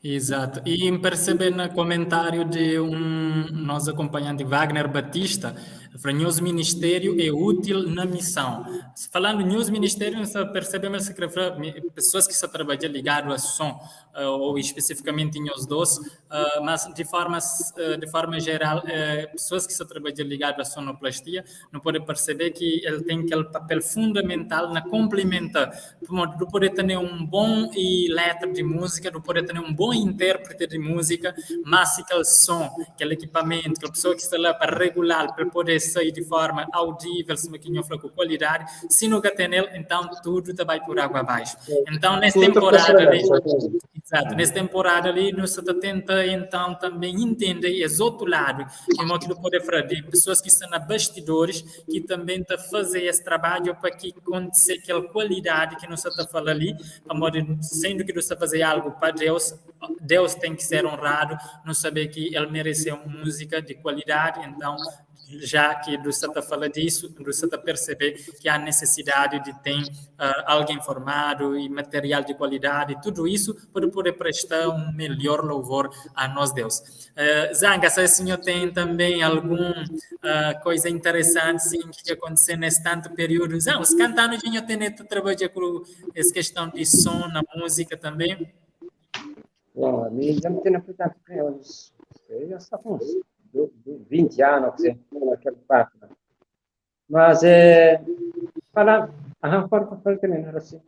Exato. E perceber no comentário de um nosso acompanhante Wagner Batista, falou: ministério é útil na missão. Falando nos ministério, percebemos que pessoas que estão trabalhando ligado a som, ou especificamente em os dois, mas de forma geral, pessoas que estão trabalhando ligado à sonoplastia, não podem perceber que ele tem aquele papel fundamental na complementar, do poder ter um bom e letra de música, do poder ter um bom intérprete de música, mas aquele som, aquele equipamento, aquela pessoa que está lá para regular, para poder sair de forma audível, se eu falou com qualidade, se nunca tem ele, então tudo vai por água abaixo. Então, nessa temporada ali, exato, nessa temporada ali, nós tenta então também entender esse outro lado, que é que poder falar de pessoas que estão na bastidores, que também está fazer esse trabalho para que aconteça aquela qualidade que nós está falando ali, sendo que nós está fazer algo para Deus, Deus tem que ser honrado, não saber que ele mereceu música de qualidade, então já que você está falando disso, você está perceber que há necessidade de ter alguém formado e material de qualidade, tudo isso para poder prestar um melhor louvor a nós Deus. Zanga, se o senhor tem também alguma coisa interessante sim, que aconteceu nesse tanto período? Zanga, os cantando, o senhor tem trabalhado com essa questão de som na música também? Bom, a mim já me tem tanto uns, já está com uns 20 anos, que naquela parte. Mas, falar, ah, pode também, não assim.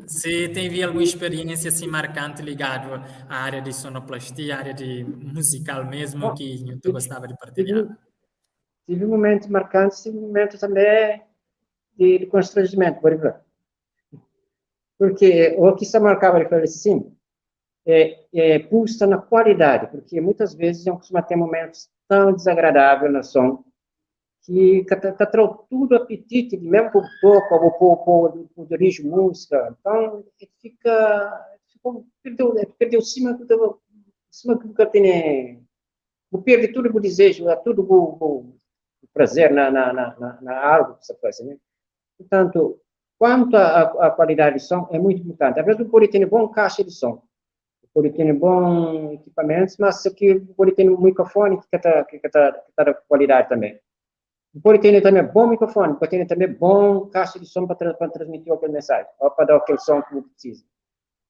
Se teve alguma experiência assim marcante ligado à área de sonoplastia, área de musical mesmo, que tu gostava de partilhar? Tive momentos marcantes, tive momentos também de constrangimento, por exemplo. Porque o que se marcava, ele falou assim, é, é, pusta na qualidade, porque muitas vezes não costuma ter momentos tão desagradáveis na som, que tá trau tudo apetite, mesmo por toco, ou por dirige música, então fica, perdeu, perdeu cima do cima que tem, perde tudo o desejo, tudo o prazer na algo que você faz, né? Portanto, quanto à qualidade de som, é muito importante. Às vezes, pode ter bom caixa de som, pode ter bom equipamentos, mas aqui pode ter um microfone que está que tá, que tá da qualidade também. Pode ter também bom microfone, pode ter também bom caixa de som para transmitir aquela mensagem, ou para dar aquele som que precisa.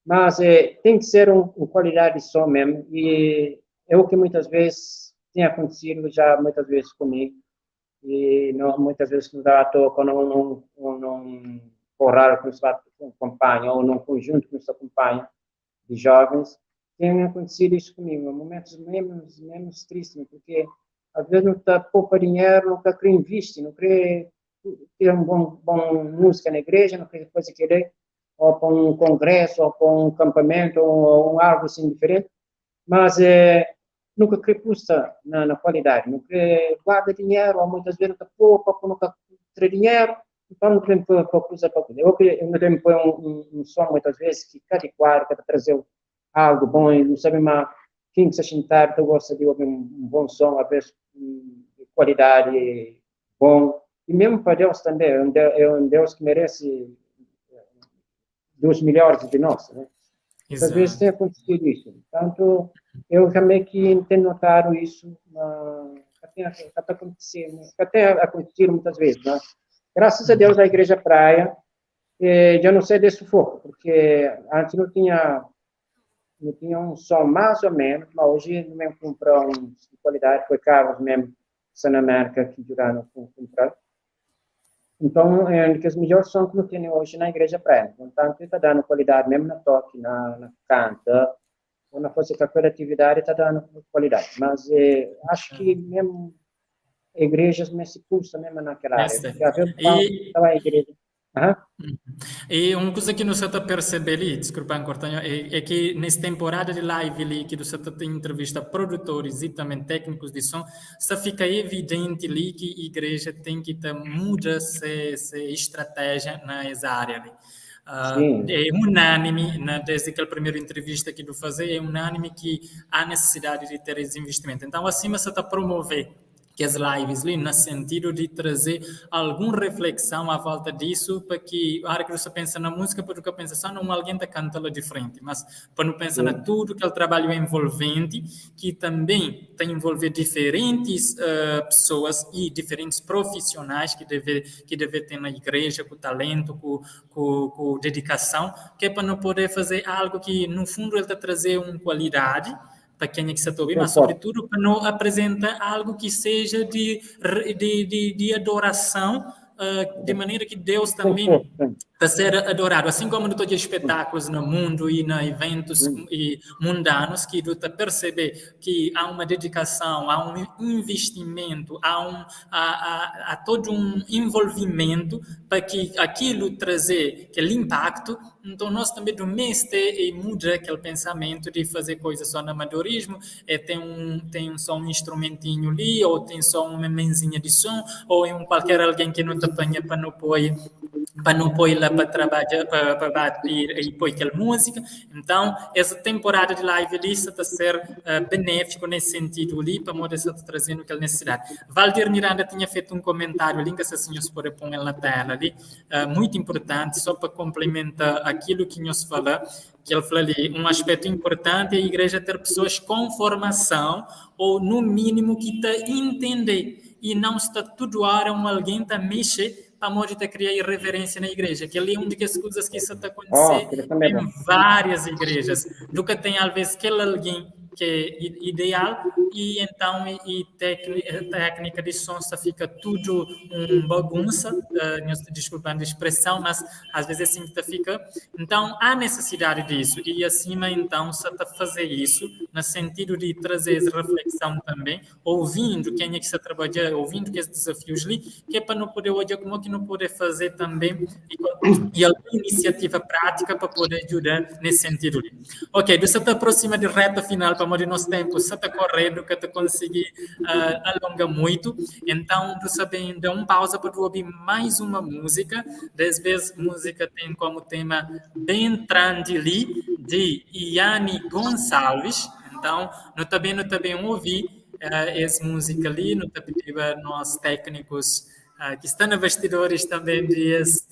Mas tem que ser uma qualidade de som mesmo, e é o que muitas vezes tem acontecido já muitas vezes comigo, e não, muitas vezes não dá à toa quando num coral que nos acompanha, ou num conjunto que nos acompanha, de jovens, tem acontecido isso comigo, momentos menos tristes, porque às vezes não está pouco dinheiro, não quer investir, não quer ter um bom música na igreja, não quer fazer querer, ou para um congresso, ou para um acampamento, ou um algo assim diferente, mas nunca quer custa na qualidade, não quer guarda dinheiro, ou muitas vezes não está pouco, ou nunca tem dinheiro, então não tem para coisa para coisa. Eu não tenho põe um som muitas vezes que cada quadro, cada trazer algo bom, e não sabe mais quem que se sentar, então gosta de ouvir um bom som, às vezes de qualidade bom, e mesmo para Deus também, é um Deus que merece dos melhores de nós, né? Às vezes tem acontecido isso. Portanto, eu também que tenho notado isso, até acontecido muitas vezes, né? Graças a Deus, a Igreja Praia, já não sei desse sufoco, porque antes não tinha um som mais ou menos, mas hoje mesmo comprou um de qualidade, foi Carlos mesmo, Sana América, que duraram comprar. Então, é um dos melhores sons que eu tenho hoje na Igreja Praia. Portanto, está dando qualidade mesmo na toque, na canta, ou na fazer qualquer atividade, está dando qualidade. Mas acho que mesmo igrejas me se pulsa mesmo naquela área. E a igreja. Uhum. E uma coisa que não se está percebendo ali, desculpa, cortando, é que nessa temporada de live ali, que você tem entrevista produtores e também técnicos de som, só fica evidente ali que a igreja tem que ter muda se estratégia nessa área ali. É unânime, né, desde aquela primeira entrevista que eu fazer, é unânime que há necessidade de ter esse investimento. Então, acima você está promover que as lives ali, no sentido de trazer alguma reflexão à volta disso, para que a hora que você pensa na música, para que pensa só não alguém está cantando de frente, mas para não pensar na tudo que é o trabalho envolvente, que também tem envolver diferentes pessoas e diferentes profissionais que deve ter na igreja, com talento, com dedicação, que é para não poder fazer algo que, no fundo, ele está trazer uma qualidade para quem é que se está ouvindo, mas sobretudo para não apresentar algo que seja de adoração, de maneira que Deus também está ser adorado. Assim como no todos espetáculos no mundo e na eventos e mundanos, que tu perceber que há uma dedicação, há um investimento, há todo um envolvimento para que aquilo trazer aquele impacto. Então, nós também do mestre e muda aquele pensamento de fazer coisas só no amadorismo, tem só um instrumentinho ali, ou tem só uma menzinha de som, ou é um qualquer alguém que não te apanha para não pôr lá para trabalhar, para bater e pôr aquela música. Então, essa temporada de live ali está a ser benéfico nesse sentido ali, para poder estar trazendo aquela necessidade. Valdir Miranda tinha feito um comentário ali, que se senhor pode pôr na tela ali, muito importante, só para complementar aquilo que nós falamos, que ele falou ali, um aspecto importante é a igreja ter pessoas com formação, ou no mínimo que te entender, e não está tudo hora um alguém tá mexer para de criar irreverência na igreja, que ali é uma das coisas que isso está acontecendo em várias igrejas. Nunca tem, às vezes, aquele alguém que é ideal e então e técnica de som só fica tudo um bagunça, desculpando a expressão, mas às vezes é assim que fica. Então há necessidade disso e acima então só está fazer isso no sentido de trazer reflexão também, ouvindo quem é que está trabalhando, ouvindo que esses desafios ali, que é para não poder olhar como é que não poder fazer também e alguma iniciativa prática para poder ajudar nesse sentido ali. Ok, você está aproxima de reta final para morrer nosso tempo, você está correndo que te conseguir alonga muito, então você bem dá uma pausa para ouvir mais uma música, dez vezes música tem como tema Bem Trandili, de Iane Gonçalves, então nós também ouvi essa música ali, nós pedimos a nós técnicos que estão nos bastidores também desse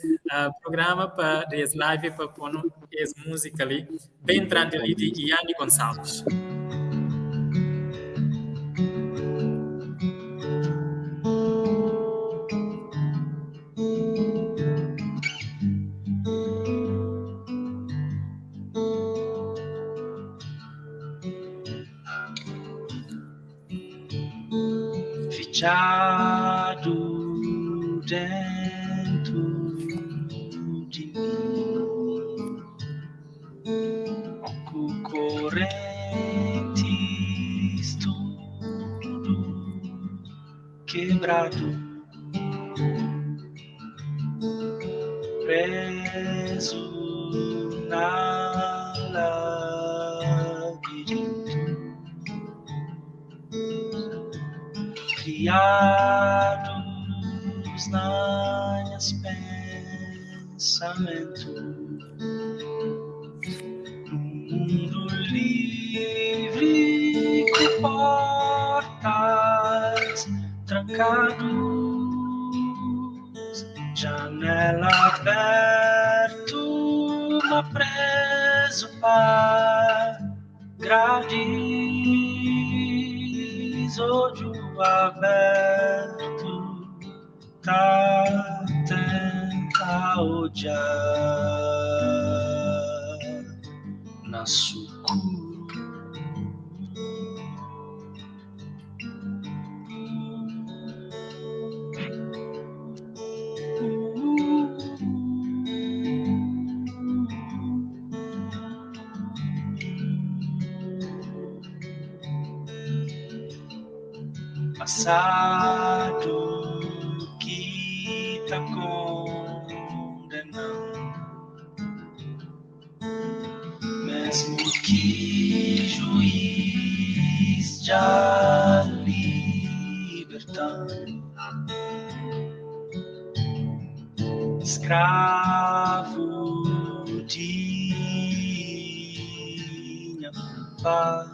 programa, para desse live, para pôr essa música ali, Bem Trandili, de Iane Gonçalves. Fechado dentro de mim, com correntes tudo quebrado, preso na labirinto, criados nas pensamento, num mundo livre com portas trancados, janela aberta, mas preso para grades, olho aberto, tá tenta odiar na sucura. Passado que tá condenando, mesmo que juiz já libertando, escravo de minha culpa,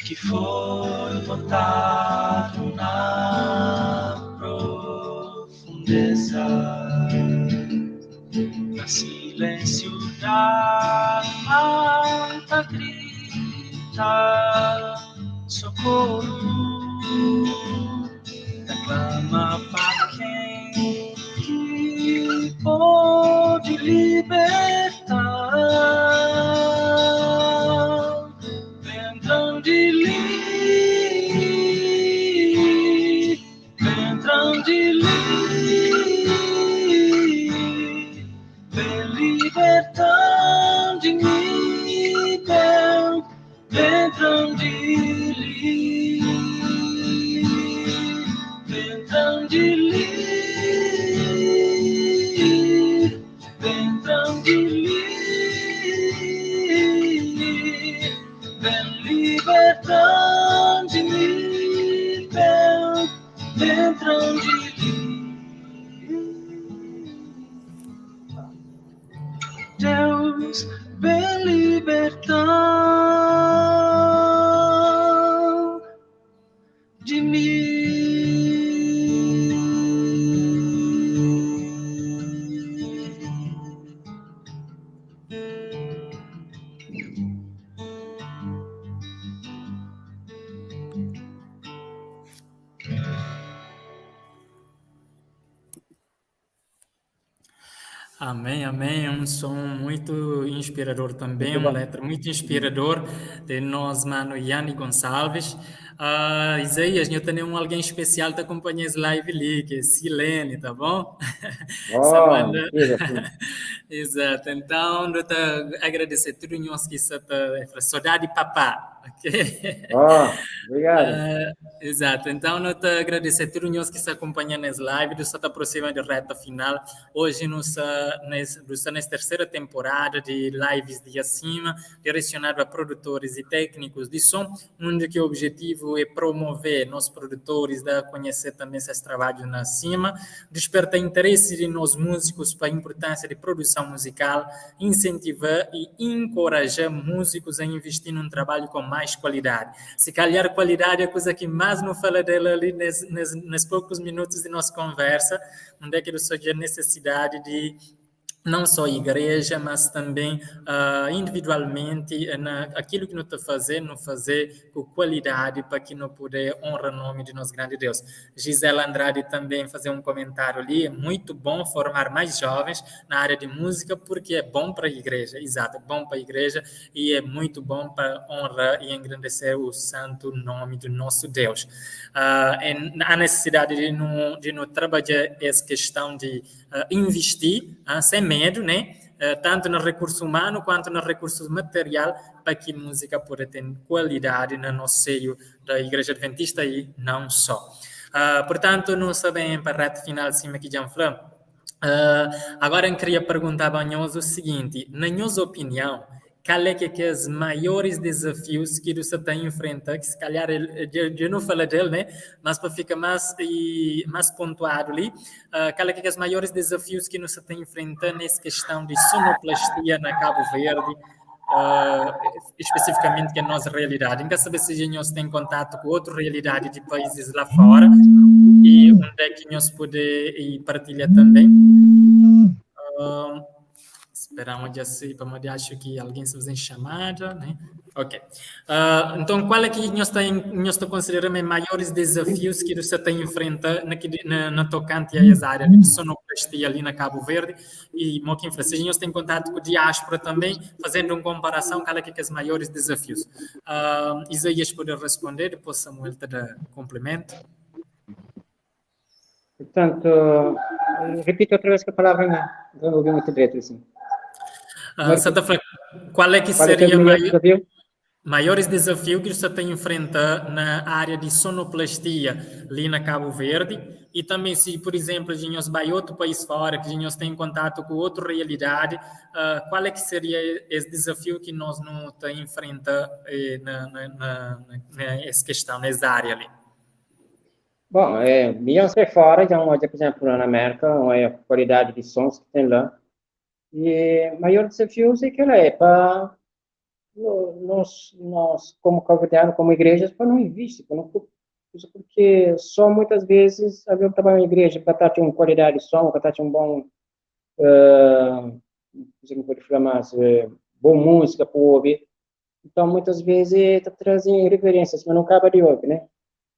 que foi botado na profundeza, na silêncio da mata grita socorro, clama para quem que pode libertar. Deus, vem libertar de mim. Amém, amém. É um som muito inspirador também, uma letra muito inspirador de nós, mano Yanni Gonçalves. Isaías, eu tenho um alguém especial que acompanha esse live ali, que é Silene, tá bom? Oh, Exato. Então, eu te agradecer tudo nós que está saudade papá, ok? Oh, obrigado. Exato. Então, eu te agradecer tudo nós que está acompanhando nesse live, do está aproximando de reta final. Hoje, nós está nessa terceira temporada de lives de acima, direcionado a produtores e técnicos de som, onde que o objetivo é promover nossos produtores, dar a conhecer também esses trabalhos na cima, despertar interesse de nós músicos para a importância de produção musical, incentivar e encorajar músicos a investir num trabalho com mais qualidade. Se calhar qualidade é a coisa que mais não fala dela ali nesses poucos minutos de nossa conversa, onde é que surge a necessidade de não só a igreja, mas também individualmente, aquilo que não está fazendo, não fazer com qualidade para que não poder honrar o nome de nosso grande Deus. Gisela Andrade também fazer um comentário ali, é muito bom formar mais jovens na área de música, porque é bom para a igreja, exato, é bom para a igreja e é muito bom para honrar e engrandecer o santo nome do nosso Deus. Há necessidade de não trabalhar essa questão de investir, sem medo, né? Tanto no recurso humano quanto no recurso material, para que a música possa ter qualidade no nosso seio da Igreja Adventista e não só. Portanto, não sabem para a reta final, acima aqui, Gianfran. Agora eu queria perguntar a nós o seguinte: na nossa opinião, qual é que é os maiores desafios que você tem enfrentado, que se calhar eu não falei dele, né? Mas para ficar mais pontuado ali, qual é que é os maiores desafios que você tem enfrentado nessa questão de sonoplastia na Cabo Verde, especificamente que é a nossa realidade? Eu quero saber se nós tem contato com outra realidade de países lá fora e onde é que nós podemos e partilhar também. Esperamos assim, para poder acho que alguém se faz chamada, né? Ok. Então, qual é que nós está considerando os maiores desafios que você tem enfrentado na tocante a essa área de sonoplastia ali na Cabo Verde e Moquim Se nós tem contato com a diáspora também, fazendo uma comparação, qual é que é os maiores desafios? Isaías pode responder, depois Samuel te dá complemento. Portanto, repito outra vez que a palavra não ouvi muito direito, assim. Santa Fé, qual é que seria o maior, maiores desafios que você tem enfrentado na área de sonoplastia ali na Cabo Verde? E também se, por exemplo, a gente vai outro país fora, que a gente tem contato com outra realidade, qual é que seria esse desafio que nós não temos enfrentado nessa questão, nessa área ali? Bom, Beyoncé fora, já, por exemplo, na América, a qualidade de sons que tem lá. E o maior desafio é que ela é para nós, como cabo-verdiano, como igrejas, para não investir, para não, porque só muitas vezes havia um trabalho na igreja para ter uma qualidade de som, para ter um bom, não pode falar mais, boa música para ouvir. Então, muitas vezes, está trazendo referências, mas não acaba de ouvir, né?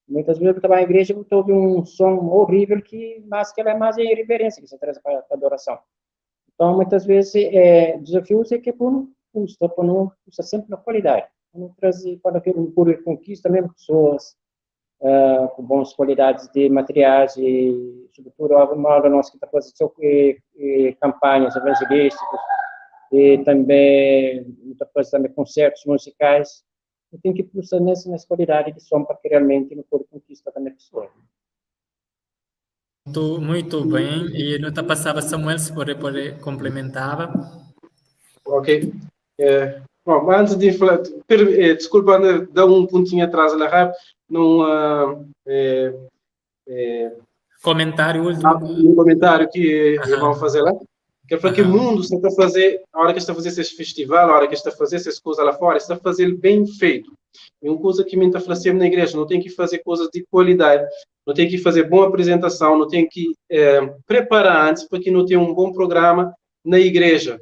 Muitas vezes eu trabalho na igreja e ouvi um som horrível, que, mas que ela é mais irreverência que você traz para a adoração. Então, muitas vezes, desafios é que é por não custa, por não custa sempre na qualidade. Para não trazer, para que o público conquista mesmo pessoas com boas qualidades de materiais e, sobretudo, a uma nossa que está fazendo campanhas evangelísticas e também está fazendo também concertos musicais. Tem que pulsar nessa qualidade de som para que realmente no público conquista também a pessoa. Muito, muito bem. E não está passava Samuel, se pode complementava. Ok. Bom, antes de falar, desculpa, dá um pontinho atrás na rápido, num comentário último. Um comentário que vão fazer lá. Que é para que o mundo está a fazer, a hora que está a fazer esse festival, a hora que está a fazer essas coisas lá fora, está a fazer bem feito. E uma coisa que me está falando sempre na igreja, não tem que fazer coisas de qualidade, não tem que fazer boa apresentação, não tem que preparar antes para que não tenha um bom programa na igreja,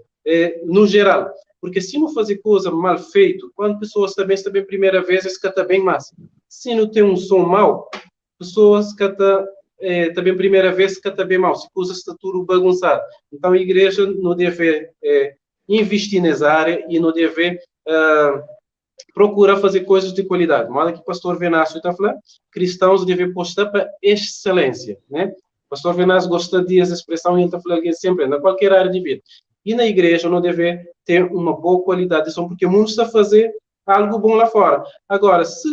no geral. Porque se não fazer coisa mal feito, quando pessoas também estão bem primeira vez, esse cata bem massa. Se não tem um som mau, pessoas cata é, também primeira vez que está bem mal, se coisas está tudo bagunçado. Então a igreja não deve é, investir nessa área e não deve procurar fazer coisas de qualidade. Mas que o pastor Venácio está falando, cristãos devem apostar para excelência, né? O pastor Venácio gosta dessa expressão e ele está falando sempre, na qualquer área de vida. E na igreja não deve ter uma boa qualidade de som, porque o mundo está a fazer algo bom lá fora. Agora, se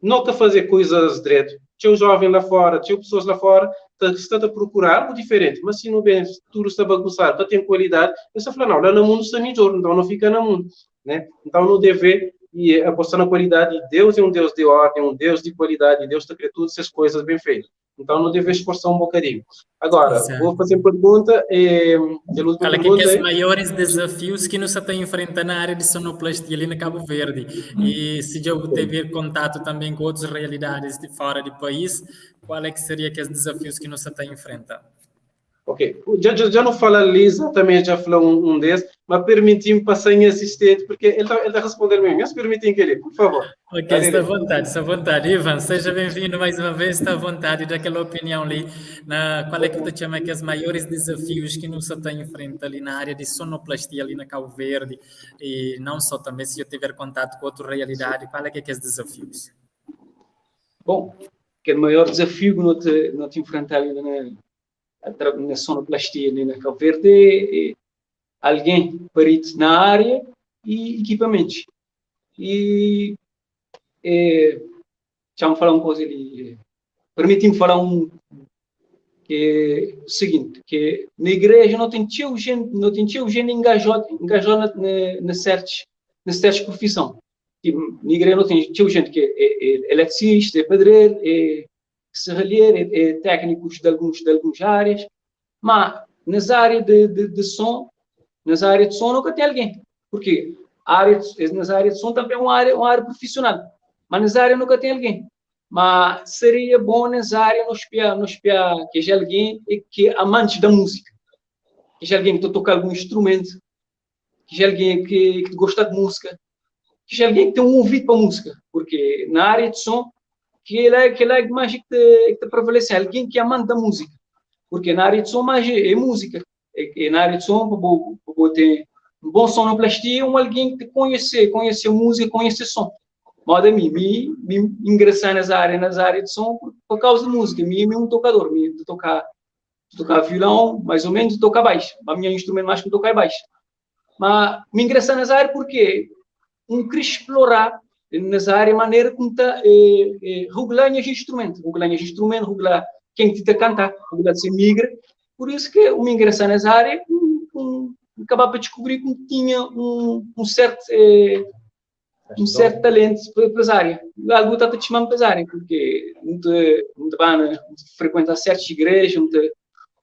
nunca fazer coisas direito, tinha um jovem lá fora, tinha pessoas lá fora, está a procurar algo diferente, mas se não bem, tudo está bagunçado, está tem qualidade, você fala, não, lá no mundo está melhor, então não fica no mundo, né? Então não deve e apostar na qualidade, Deus é um Deus de ordem, um Deus de qualidade, Deus está criando todas essas coisas bem feitas. Então não deve esforçar um bocadinho. Agora, Exato. Vou fazer pergunta. Qual é que é os maiores desafios que nós está enfrentando na área de sonoplastia ali na Cabo Verde? E se eu tiver contato também com outras realidades de fora do país, qual é que seria aqueles desafios que nós está enfrentando? Ok, já não fala ali exatamente, já falou um desses, mas permitir-me passar em assistente, porque ele está ele tá respondendo mesmo, mas permitir que ele, por favor. Ok, está à vontade, está à vontade. Ivan, seja bem-vindo mais uma vez, está à vontade daquela opinião ali. Qual é que tu chama que os maiores desafios que nós está enfrentando ali na área de sonoplastia ali na Cabo Verde, e não só também, se eu tiver contato com outra realidade, qual é que é aqueles desafios? Bom, que o maior desafio que nós te enfrentar ali na sonoplastia ali na Cabo Verde é alguém perito na área e equipamentos. E deixa-me falar uma coisa ali. Permite-me falar um que é o seguinte, que na igreja não tem gente, não tem gente engajado na certa profissão. Tipo, na igreja não tem gente que é eletricista, é pedreiro, é serralheiro, é técnicos de algumas áreas, mas nas áreas de som, nas áreas de som nunca tem alguém, porque nas áreas de som também é uma área profissional, mas nas áreas nunca tem alguém. Mas seria bom nas áreas nos espiar que seja alguém que é amante da música, que seja alguém que toca algum instrumento, que seja alguém que gosta de música, que seja alguém que tem um ouvido para música, porque na área de som que ele é mais que te prevalece, alguém que é amante da música, porque na área de som mais é música, é na área de som vou ter um bom sonoplastia, alguém que te conhece música, conhece som. Mas a mim, me ingressar nas áreas de som por causa de música, me é um tocador, me de tocar violão, mais ou menos, de tocar baixo, mas meu instrumento mais que tocar é baixo. Mas me ingressar nas áreas porque um queria explorar nas áreas maneira como está regular os instrumentos, regular quem te cantar, regular se migra. Por isso que o me ingressar nas áreas, acabar para descobrir que tinha um certo talento para as áreas. Algo está te chamando para as áreas, porque muito bem, frequenta certas igrejas,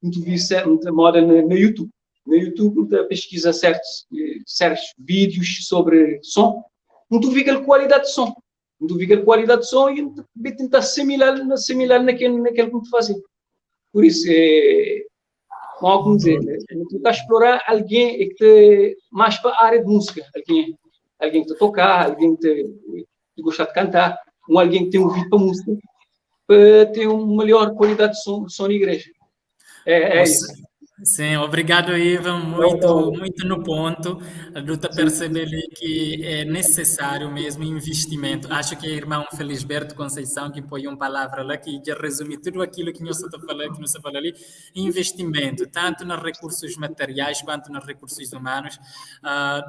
muito vi muita moda no YouTube. No YouTube, muita pesquisa certos vídeos sobre som, muito vi aquela qualidade de som. Muito vi aquela qualidade de som e tentar assimilar naquele que tu fazia. Por isso, como dizer, tentar explorar alguém que te, mais para a área de música, alguém que te tocar, alguém que te gosta de cantar, ou alguém que tem ouvido para música, para ter uma melhor qualidade de som na igreja. É isso. Sim, obrigado, Ivan, muito no ponto, ajuda a perceber que é necessário mesmo investimento. Acho que o irmão Felisberto Conceição, que põe uma palavra lá, que já resume tudo aquilo que nós estamos falando, que nós estamos falando ali, investimento, tanto nos recursos materiais quanto nos recursos humanos.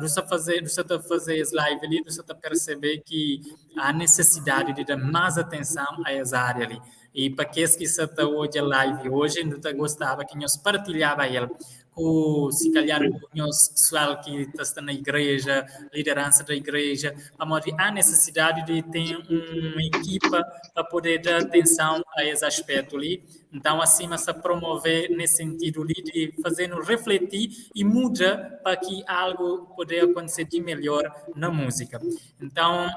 Você fazer esse live ali, você perceber que há necessidade de dar mais atenção a essa área ali. E para aqueles que estão hoje a live hoje, não gostava que nós partilhava ele com, se calhar, com o pessoal que está na igreja, liderança da igreja, há necessidade de ter uma equipa para poder dar atenção a esse aspecto ali. Então, assim, se promover nesse sentido ali, de fazer-nos refletir e muda para que algo possa acontecer de melhor na música. Então,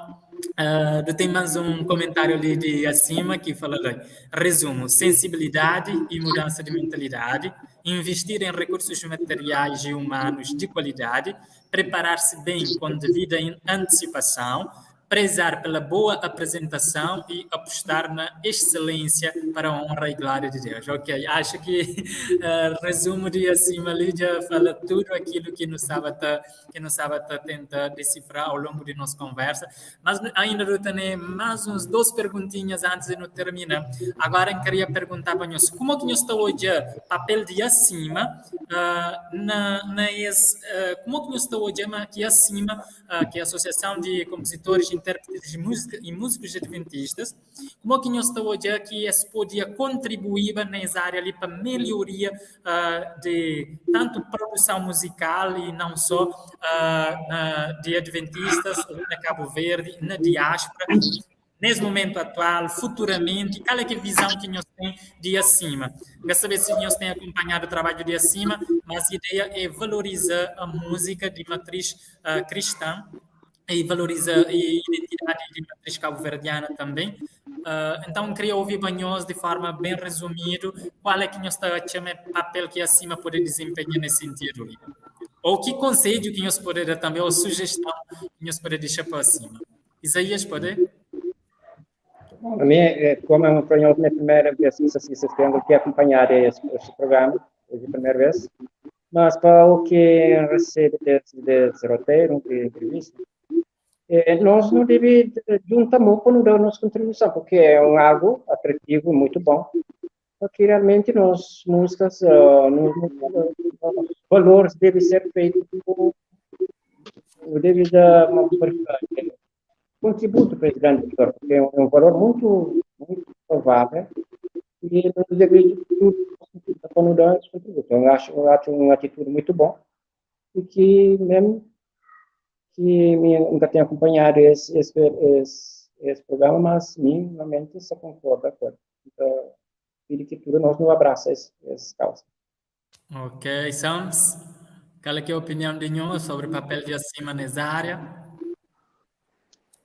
tem mais um comentário ali de acima que fala ali, resumo, sensibilidade e mudança de mentalidade, investir em recursos materiais e humanos de qualidade, preparar-se bem com devida antecipação, Prezar pela boa apresentação e apostar na excelência para a honra e glória de Deus. Ok, acho que resumo de acima ali já fala tudo aquilo que nós estava tá, que nós estava tá tentar decifrar ao longo de nossa conversa. Mas ainda eu tenho mais uns duas perguntinhas antes de não terminar. Agora eu queria perguntar para nós, como que nós está hoje papel de acima na, na esse, como que nós está hoje aqui acima, que é a Associação de Compositores, Intérpretes de Música e Músicos Adventistas, como que nós está hoje que esse podia contribuir nessa área ali para melhoria de tanto produção musical e não só de adventistas na Cabo Verde, na diáspora, nesse momento atual, futuramente, qual é que é a visão que nós tem de acima? Quero saber se nós tem acompanhado o trabalho de acima, mas a ideia é valorizar a música de matriz cristã e valoriza a identidade de matriz cabo-verdiana também. Então, queria ouvir Banhos de forma bem resumido, qual é que nós está a papel que acima pode desempenhar nesse sentido. Ou que conselho que nós pode dar também, ou sugestão que nós pode deixar para cima. Isaías, pode? Bom, a mim, como é a minha primeira vez que assistindo, que acompanhar este programa, é a primeira vez, mas para o que recebe desse roteiro, de entrevista, nós não devemos juntar muito para dar nossa contribuição, porque é um algo atrativo, muito bom, porque realmente nós músicas, nossos valores devem ser feitos por deve dar uma contributo para esse grande valor, porque é um valor muito, muito provável e nós devemos tudo para dar esse contributo. Eu acho uma atitude muito boa e que mesmo que nunca tenha acompanhado esse programa, mas minimamente se concorda com ele. Então, que tudo nós não abraça essa causa. Ok, Sams, qual é a opinião de nós sobre o papel de acima nessa área?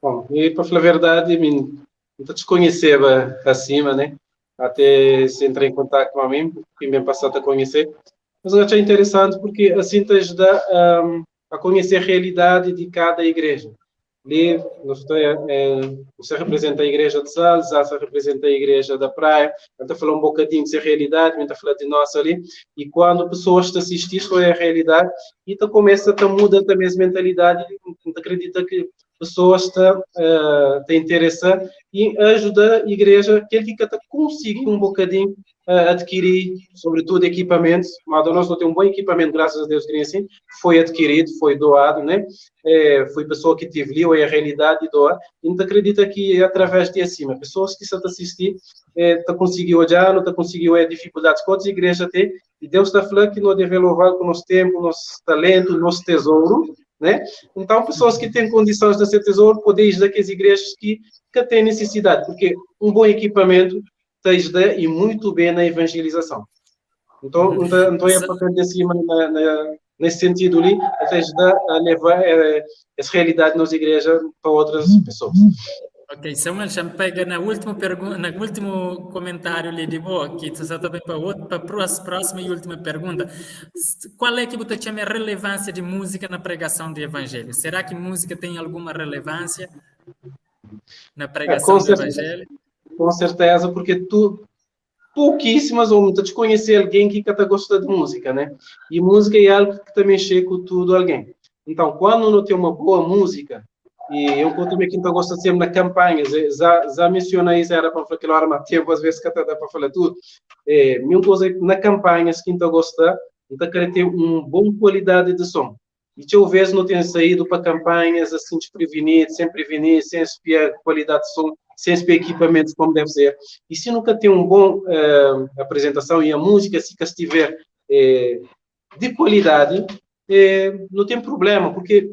Bom, e para falar a verdade, não desconhecia acima, né? Até se entrar em contato com a mim, que me passado a conhecer. Mas eu achei interessante porque assim te ajuda a conhecer a realidade de cada igreja. Ali, você representa a igreja de Sales, você representa a igreja da Praia, está falando um bocadinho de realidade, está falando de nós ali, e quando pessoas te assistem, isso é a realidade, e tu começa a mudar também a mentalidade, e acredita que pessoas te interessam e ajuda a igreja, que ele fica a conseguir um bocadinho adquirir, sobretudo, equipamentos. Mas nós não temos um bom equipamento, graças a Deus, que assim, foi adquirido, foi doado, né? Foi pessoa que teve ali, ou é a realidade e doa. E não acredita que é através de acima, pessoas que estão a assistir, tá conseguiu olhar, não tá conseguiu dificuldades que outras igrejas têm, e Deus está falando que nós devemos louvar com o nosso tempo, nosso talento, nosso tesouro, né? Então, pessoas que têm condições de ser tesouro, podem ir daquelas igrejas que têm necessidade, porque um bom equipamento te ajuda e muito bem na evangelização. Então, então é papel de cima nesse sentido ali, te ajuda a levar essa realidade nas igrejas para outras pessoas. Ok, Samuel, já me pega na última pergunta, no último comentário ali de boa, que você também para outro, para a próxima e última pergunta. Qual é que você chama a relevância de música na pregação do evangelho? Será que música tem alguma relevância na pregação do evangelho? Com certeza, porque tu pouquíssimas ou muitas desconhecer alguém que até gosta de música, né? E música é algo que também chega com tudo alguém. Então, quando não tem uma boa música, e eu também que então gosta sempre na campanha, já mencionei isso, era para falar aquela hora, mas tempo às vezes que até dá para falar tudo. Minha coisa é que na campanha, se quem gosta, então quer ter uma boa qualidade de som. E eu vejo não tem saído para campanhas assim desprevenido, sem prevenir, sem espiar qualidade de som, sem espiar equipamentos como deve ser. E se nunca tem uma boa apresentação e a música, se estiver de qualidade, não tem problema, porque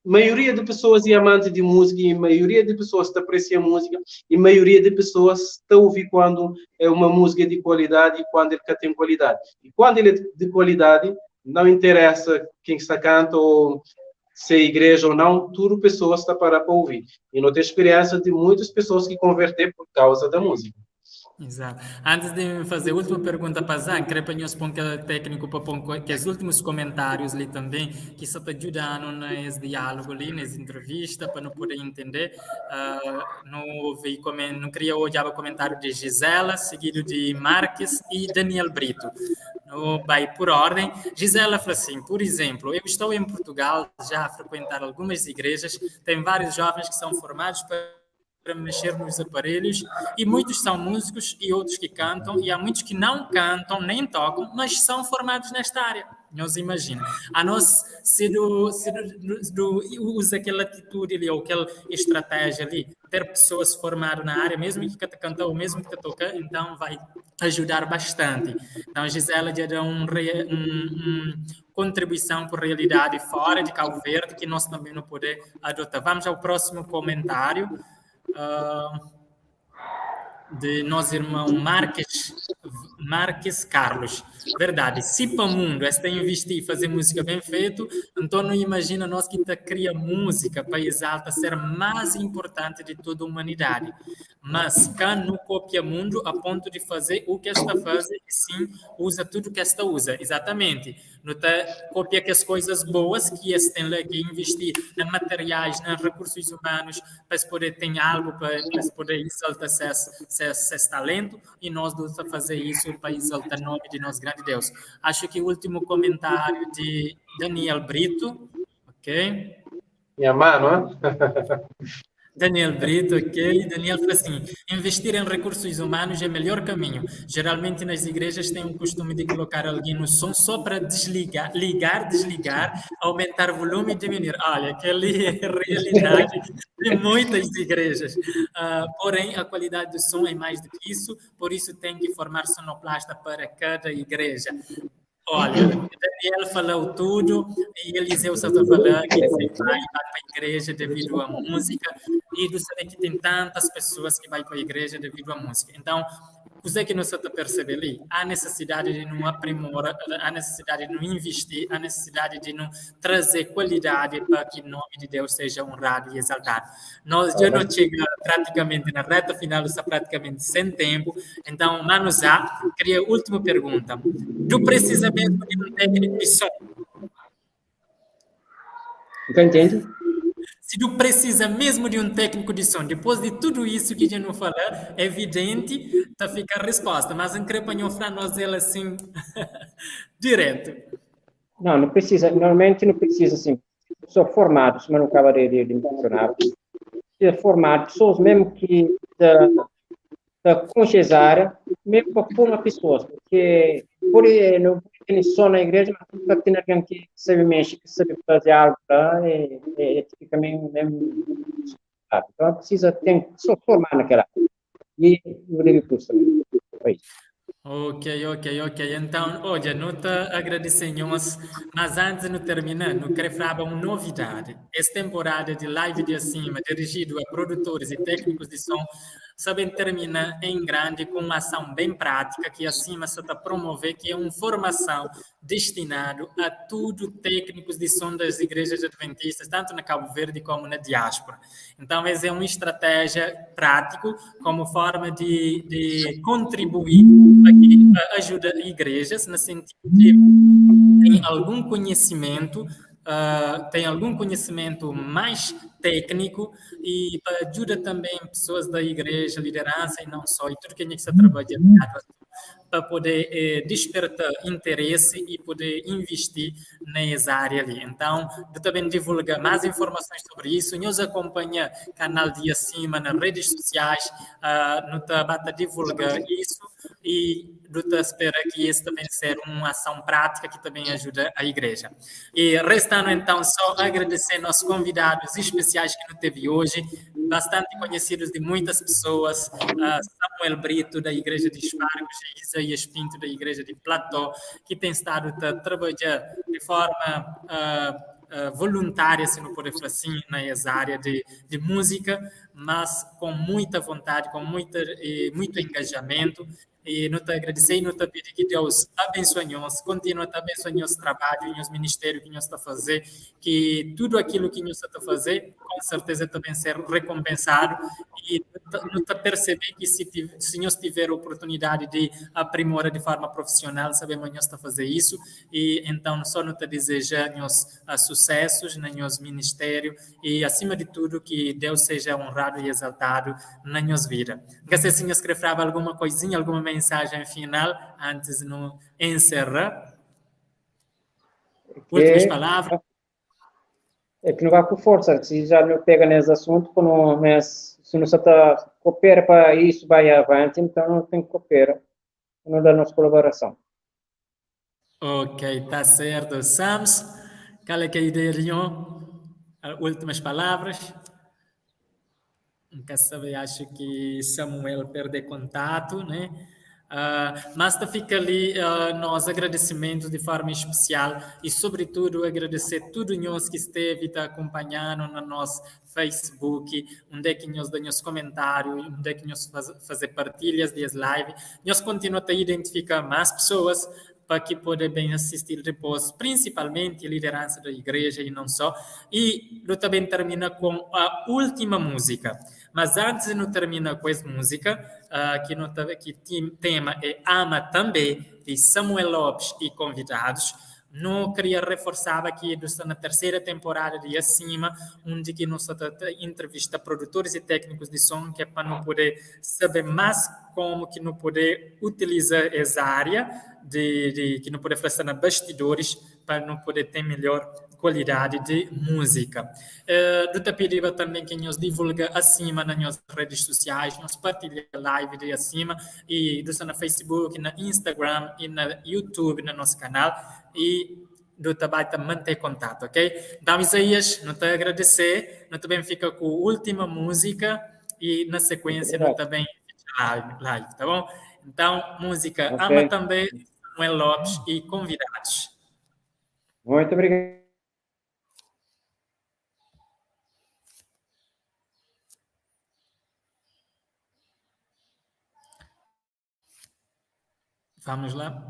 a maioria de pessoas é amante de música, e a maioria de pessoas aprecia música, e a maioria de pessoas está a ouvir quando é uma música de qualidade e quando ele tem qualidade. E quando ele é de qualidade, não interessa quem está canta ou se é igreja ou não, tudo pessoas está para ouvir. E não tem experiência de muitas pessoas que converter por causa da música. Exato. Antes de fazer a última pergunta para Zan, queria para nós pôr aquele técnico para pôr aqueles últimos comentários ali também, que só está ajudando nesse diálogo ali, nessa entrevista, para não poder entender. Não ouvi, não queria olhar o comentário de Gisela, seguido de Marques e Daniel Brito. No, vai por ordem. Gisela falou assim, por exemplo, eu estou em Portugal já a frequentar algumas igrejas, tem vários jovens que são formados para mexer nos aparelhos, e muitos são músicos e outros que cantam, e há muitos que não cantam nem tocam, mas são formados nesta área. Nós imagina. A nós, se do, se do, do, usa aquela atitude ali, ou aquela estratégia ali, ter pessoas formadas na área, mesmo que canta ou mesmo que toca, então vai ajudar bastante. Então, Gisela já dá um contribuição para a realidade fora de Cabo Verde, que nós também não podemos adotar. Vamos ao próximo comentário. De nosso irmão Marques Carlos. Verdade, se para o mundo esta investir e fazer música bem feito, então não imagina nós que tá cria música para exaltar ser mais importante de toda a humanidade. Mas cá não copia mundo a ponto de fazer o que esta faz e sim usa tudo que esta usa. Exatamente. Não tá copia que as coisas boas que este tem lá que investir em materiais, em recursos humanos, para se poder ter algo, para se poder exaltar esse talento, e nós vamos fazer isso para exaltar o nome de nosso grande Deus. Acho que o último comentário de Daniel Brito, ok? Minha mano, Daniel Brito, ok. Daniel falou assim, investir em recursos humanos é o melhor caminho. Geralmente nas igrejas tem o costume de colocar alguém no som só para desligar, ligar, desligar, aumentar o volume e diminuir. Olha, aquela é a realidade de muitas igrejas. Porém, a qualidade do som é mais do que isso, por isso tem que formar sonoplasta para cada igreja. Olha, Daniel falou tudo e Eliseu só está falando que ele vai para a igreja devido à música e do saber que tem tantas pessoas que vão para a igreja devido à música. Então, o que nós está percebendo ali? Há necessidade de não aprimorar, há necessidade de não investir, há necessidade de não trazer qualidade para que o nome de Deus seja honrado e exaltado. Nós já não chega praticamente na reta final, está praticamente sem tempo. Então, Mano Zá, queria a última pergunta. Tu precisa mesmo de um técnico de som? Nunca entende? Se tu precisa mesmo de um técnico de som, depois de tudo isso que a gente não falou, é evidente, tá fica a resposta. Mas em crepanhão para nós ela assim, direto. Não, não precisa, normalmente não precisa assim. Sou formado, mas não acaba de mencionar. Precisa formar pessoas mesmo que da consciência, mesmo para formar pessoas, porque por não tem só na igreja, mas nunca tem alguém que sabe mexer, que sabe fazer algo lá, e fica meio, meio. Então precisa ter só formar naquela área. E o recurso também. É isso. Ok. Então, olha, não te agradecemos, mas antes de terminar, não quero falar uma novidade. Esta temporada de Live de Acima, dirigido a produtores e técnicos de som, sabem termina em grande com uma ação bem prática que Acima só está promover, que é uma formação destinada a tudo técnicos de som das igrejas adventistas, tanto na Cabo Verde como na diáspora. Então, essa é uma estratégia prática como forma de contribuir para que ajuda igrejas no sentido de tem algum conhecimento, tem algum conhecimento mais técnico e ajuda também pessoas da igreja, liderança e não só, e tudo que a gente está trabalhando para poder despertar interesse e poder investir nessa área ali. Então, eu também divulgar mais informações sobre isso, nos acompanha canal de Acima nas redes sociais, no Tabata divulgar isso e eu espero que isso também seja uma ação prática que também ajuda a igreja. E restando então só agradecer nossos convidados especiais que nos teve hoje, bastante conhecidos de muitas pessoas, Samuel Brito, da Igreja de Espargos, e Isaías Pinto, da Igreja de Plató, que tem estado a trabalhar de forma voluntária, se não pode falar assim, nessa área de música, mas com muita vontade, com muito engajamento. E nu ta agradesê e nu ta pidi ki Deus abensua nhos, kontinua ta abensua nhos trabadju, nhos ministériu ki nhos ta fazê, ki tudu akilu ki nhos sa ta fazê, com serteza ta ben ser rekompensadu e nu ta persebê ki si si nhos tiver oportunidadi di aprimora di forma profisional, sabê ma nhos ta fazê isu e então só nu ta deseja nhos susesus na nhos ministériu e asima di tudu ki Deus seja honradu e exaltadu na nhos vida. N ka sei si nhos kre fraba alguma koizinha, alguma mensajen final antis nu enserra. Últimas palavras. É que não vai com força, se já não pega nesse assunto, quando nós, se não está coopera para isso vai avante, então não tem que cooperar, não dá nossa colaboração. Ok, tá certo. Sams, qual é que é a ideia de nho? Últimas palavras? N ka sabe, acho que Samuel perde contato, né? Mas ta fika li nos agradecimentos de forma especial e, sobretudo, agradecer tudo nhos ki esteve ta acompanhando na nos Facebook, onde é que nhos da nhos comentário, onde é que nhos fazer partilhas de live. Nhos continua ta identificar mais pessoas para que possa bem assistir depois, principalmente a liderança da igreja e não só. E eu também termina com a última música. Mas antes de não terminar com essa música, que, não, que tema é Ama Também, de Samuel Lopes e convidados, não queria reforçar aqui está na terceira temporada de Acima, onde que nós entrevista produtores e técnicos de som, que é para não poder saber mais como que não poder utilizar essa área, de que não poder fazer na bastidores, para não poder ter melhor qualidade de música. Do pedindo também que nos divulga acima nas nossas redes sociais, nos partilha live de acima, e do na Facebook, na Instagram e na YouTube, no nosso canal, e do trabalho manter contato, ok? Então, Isaías, não te agradecer, não também fica com a última música e na sequência não também live, tá bom? Então, música okay. Ama Também, Samuel Lopes e convidados. Muito obrigado. Vamos lá.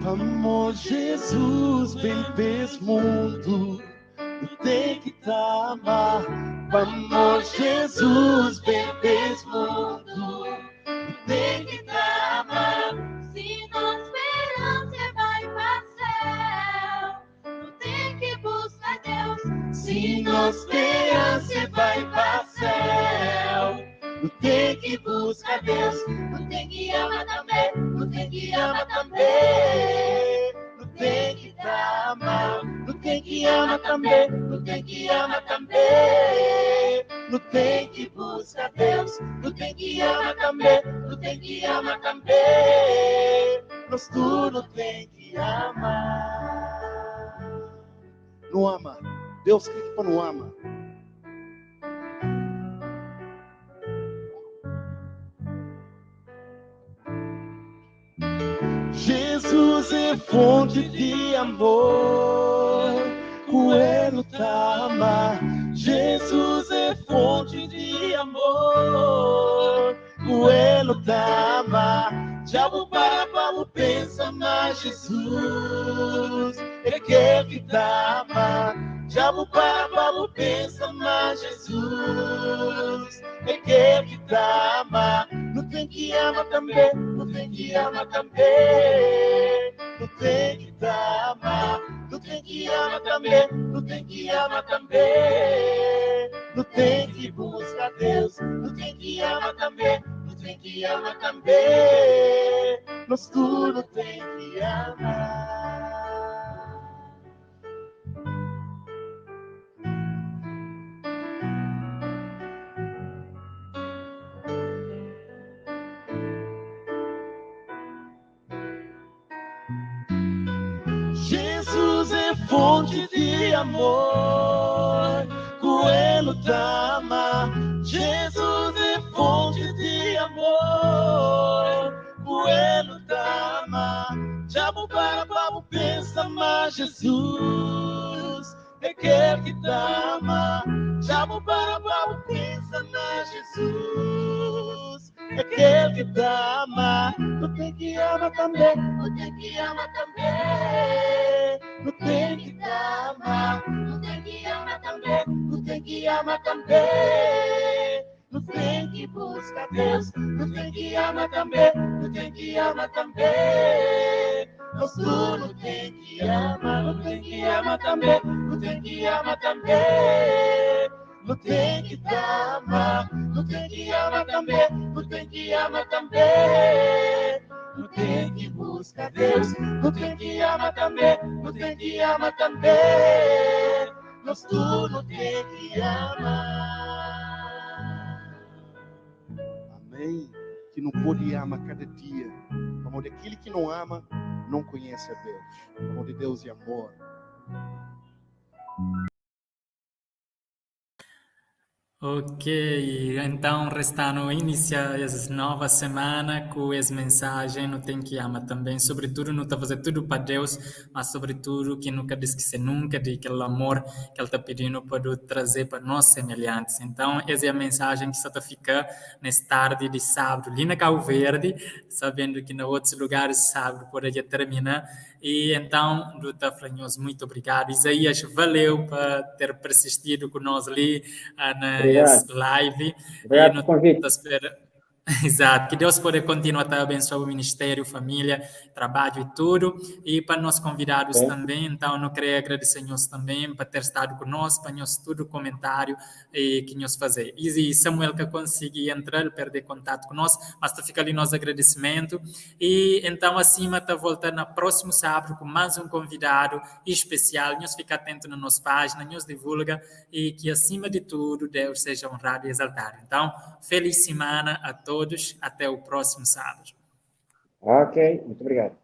Amor Jesus, vem desse mundo, tem que te amar. Amor Jesus, vem desse mundo, tem que te amar. Se nossa esperança vai para o céu, não tem que buscar Deus. Se nossa esperança vai para o céu, não tem que buscar Deus. Não tem que amar também, não tem que amar também. Não tem que te amar, não tem que amar também, não tem que amar também. Não tem que buscar Deus, não tem que amar também, não tem que amar também. Nós tudo tem que amar. Não ama. Deus quer que não ama. Jesus é fonte de amor, Coelho tama. Jesus é fonte de amor, Coelho tama. Diabo para para pensa, mas Jesus é que que tama. Diabo para para pensa, mas Jesus é que que tama. Não tem que ama também, não tem que ama também. Não tem que amar, não tem que ama também, não tem que ama também. Não tem que buscar Deus, não tem que ama também, não tem que ama também. Nós tudo tem que amar. Jesus é fonte de amor, Coelho tama. Jesus é fonte de amor, Coelho tama. Diabo para para Jesus, é kel ki ta ama. Dja bu para pa bu pensa na Jesus, é kel ki ta ama. Nu ten ki ama tanbê, nu ten ki ama tanbê. Nu ten ki ta ama, nu ten ki ama tanbê, nu ten ki ama tanbê. Nu ten ki buska Deus, nu ten ki ama tanbê, nu ten ki ama tanbê. Nos tudu nu ten ki ama, nu ten ki ama tanbê, nu ten ki ama tanbê. Nu ten ki ta ama, nu ten ki ama tanbê, nu ten ki ama tanbê. Nu ten ki buska Deus, nu ten ki ama tanbê, nu ten ki ama tanbê. Nos tudu nu ten ki ama. Amém. Ki nu pode ama kada dia, pamodi akili ki não ama não conhece a Deus, pamodi Deus é amor. Ok, então resta-nu inisia es nova semana ku es mensajen, nu ten ki ama tanbê, sobritudu nu ta faze tudu pa Deus, ma sobritudu ki nu ka diskise nunka di kel amor ki el ta pidi-nu pa du traze pa nos semelhantis. Então, es é mensajen ki sa ta fika nes tardi di sábadu li na Kabu Verdi, sabendu ki na otus lugaris sábadu pode dja termina. E então, du ta fla nhos muito obrigado. Isaías, valeu pa ter persistido ku nos li na es live. Obrigado pelo convite. Ta spera Exato, que Deus pode continuar a abençoar o ministério, família, trabalho e tudo. E para nós convidados também, então, não queria agradecer nós também por ter estado conosco, para nós tudo comentário e que nós fazer. E Samuel que consegui entrar, perder contato conosco, mas tá fica ali nosso agradecimento. E então, acima, tá voltando na próximo sábado com mais um convidado especial. Nós fica atento na nossa página, nós divulga e que, acima de tudo, Deus seja honrado e exaltado. Então, feliz semana a todos. Até o próximo sábado. Ok, muito obrigado.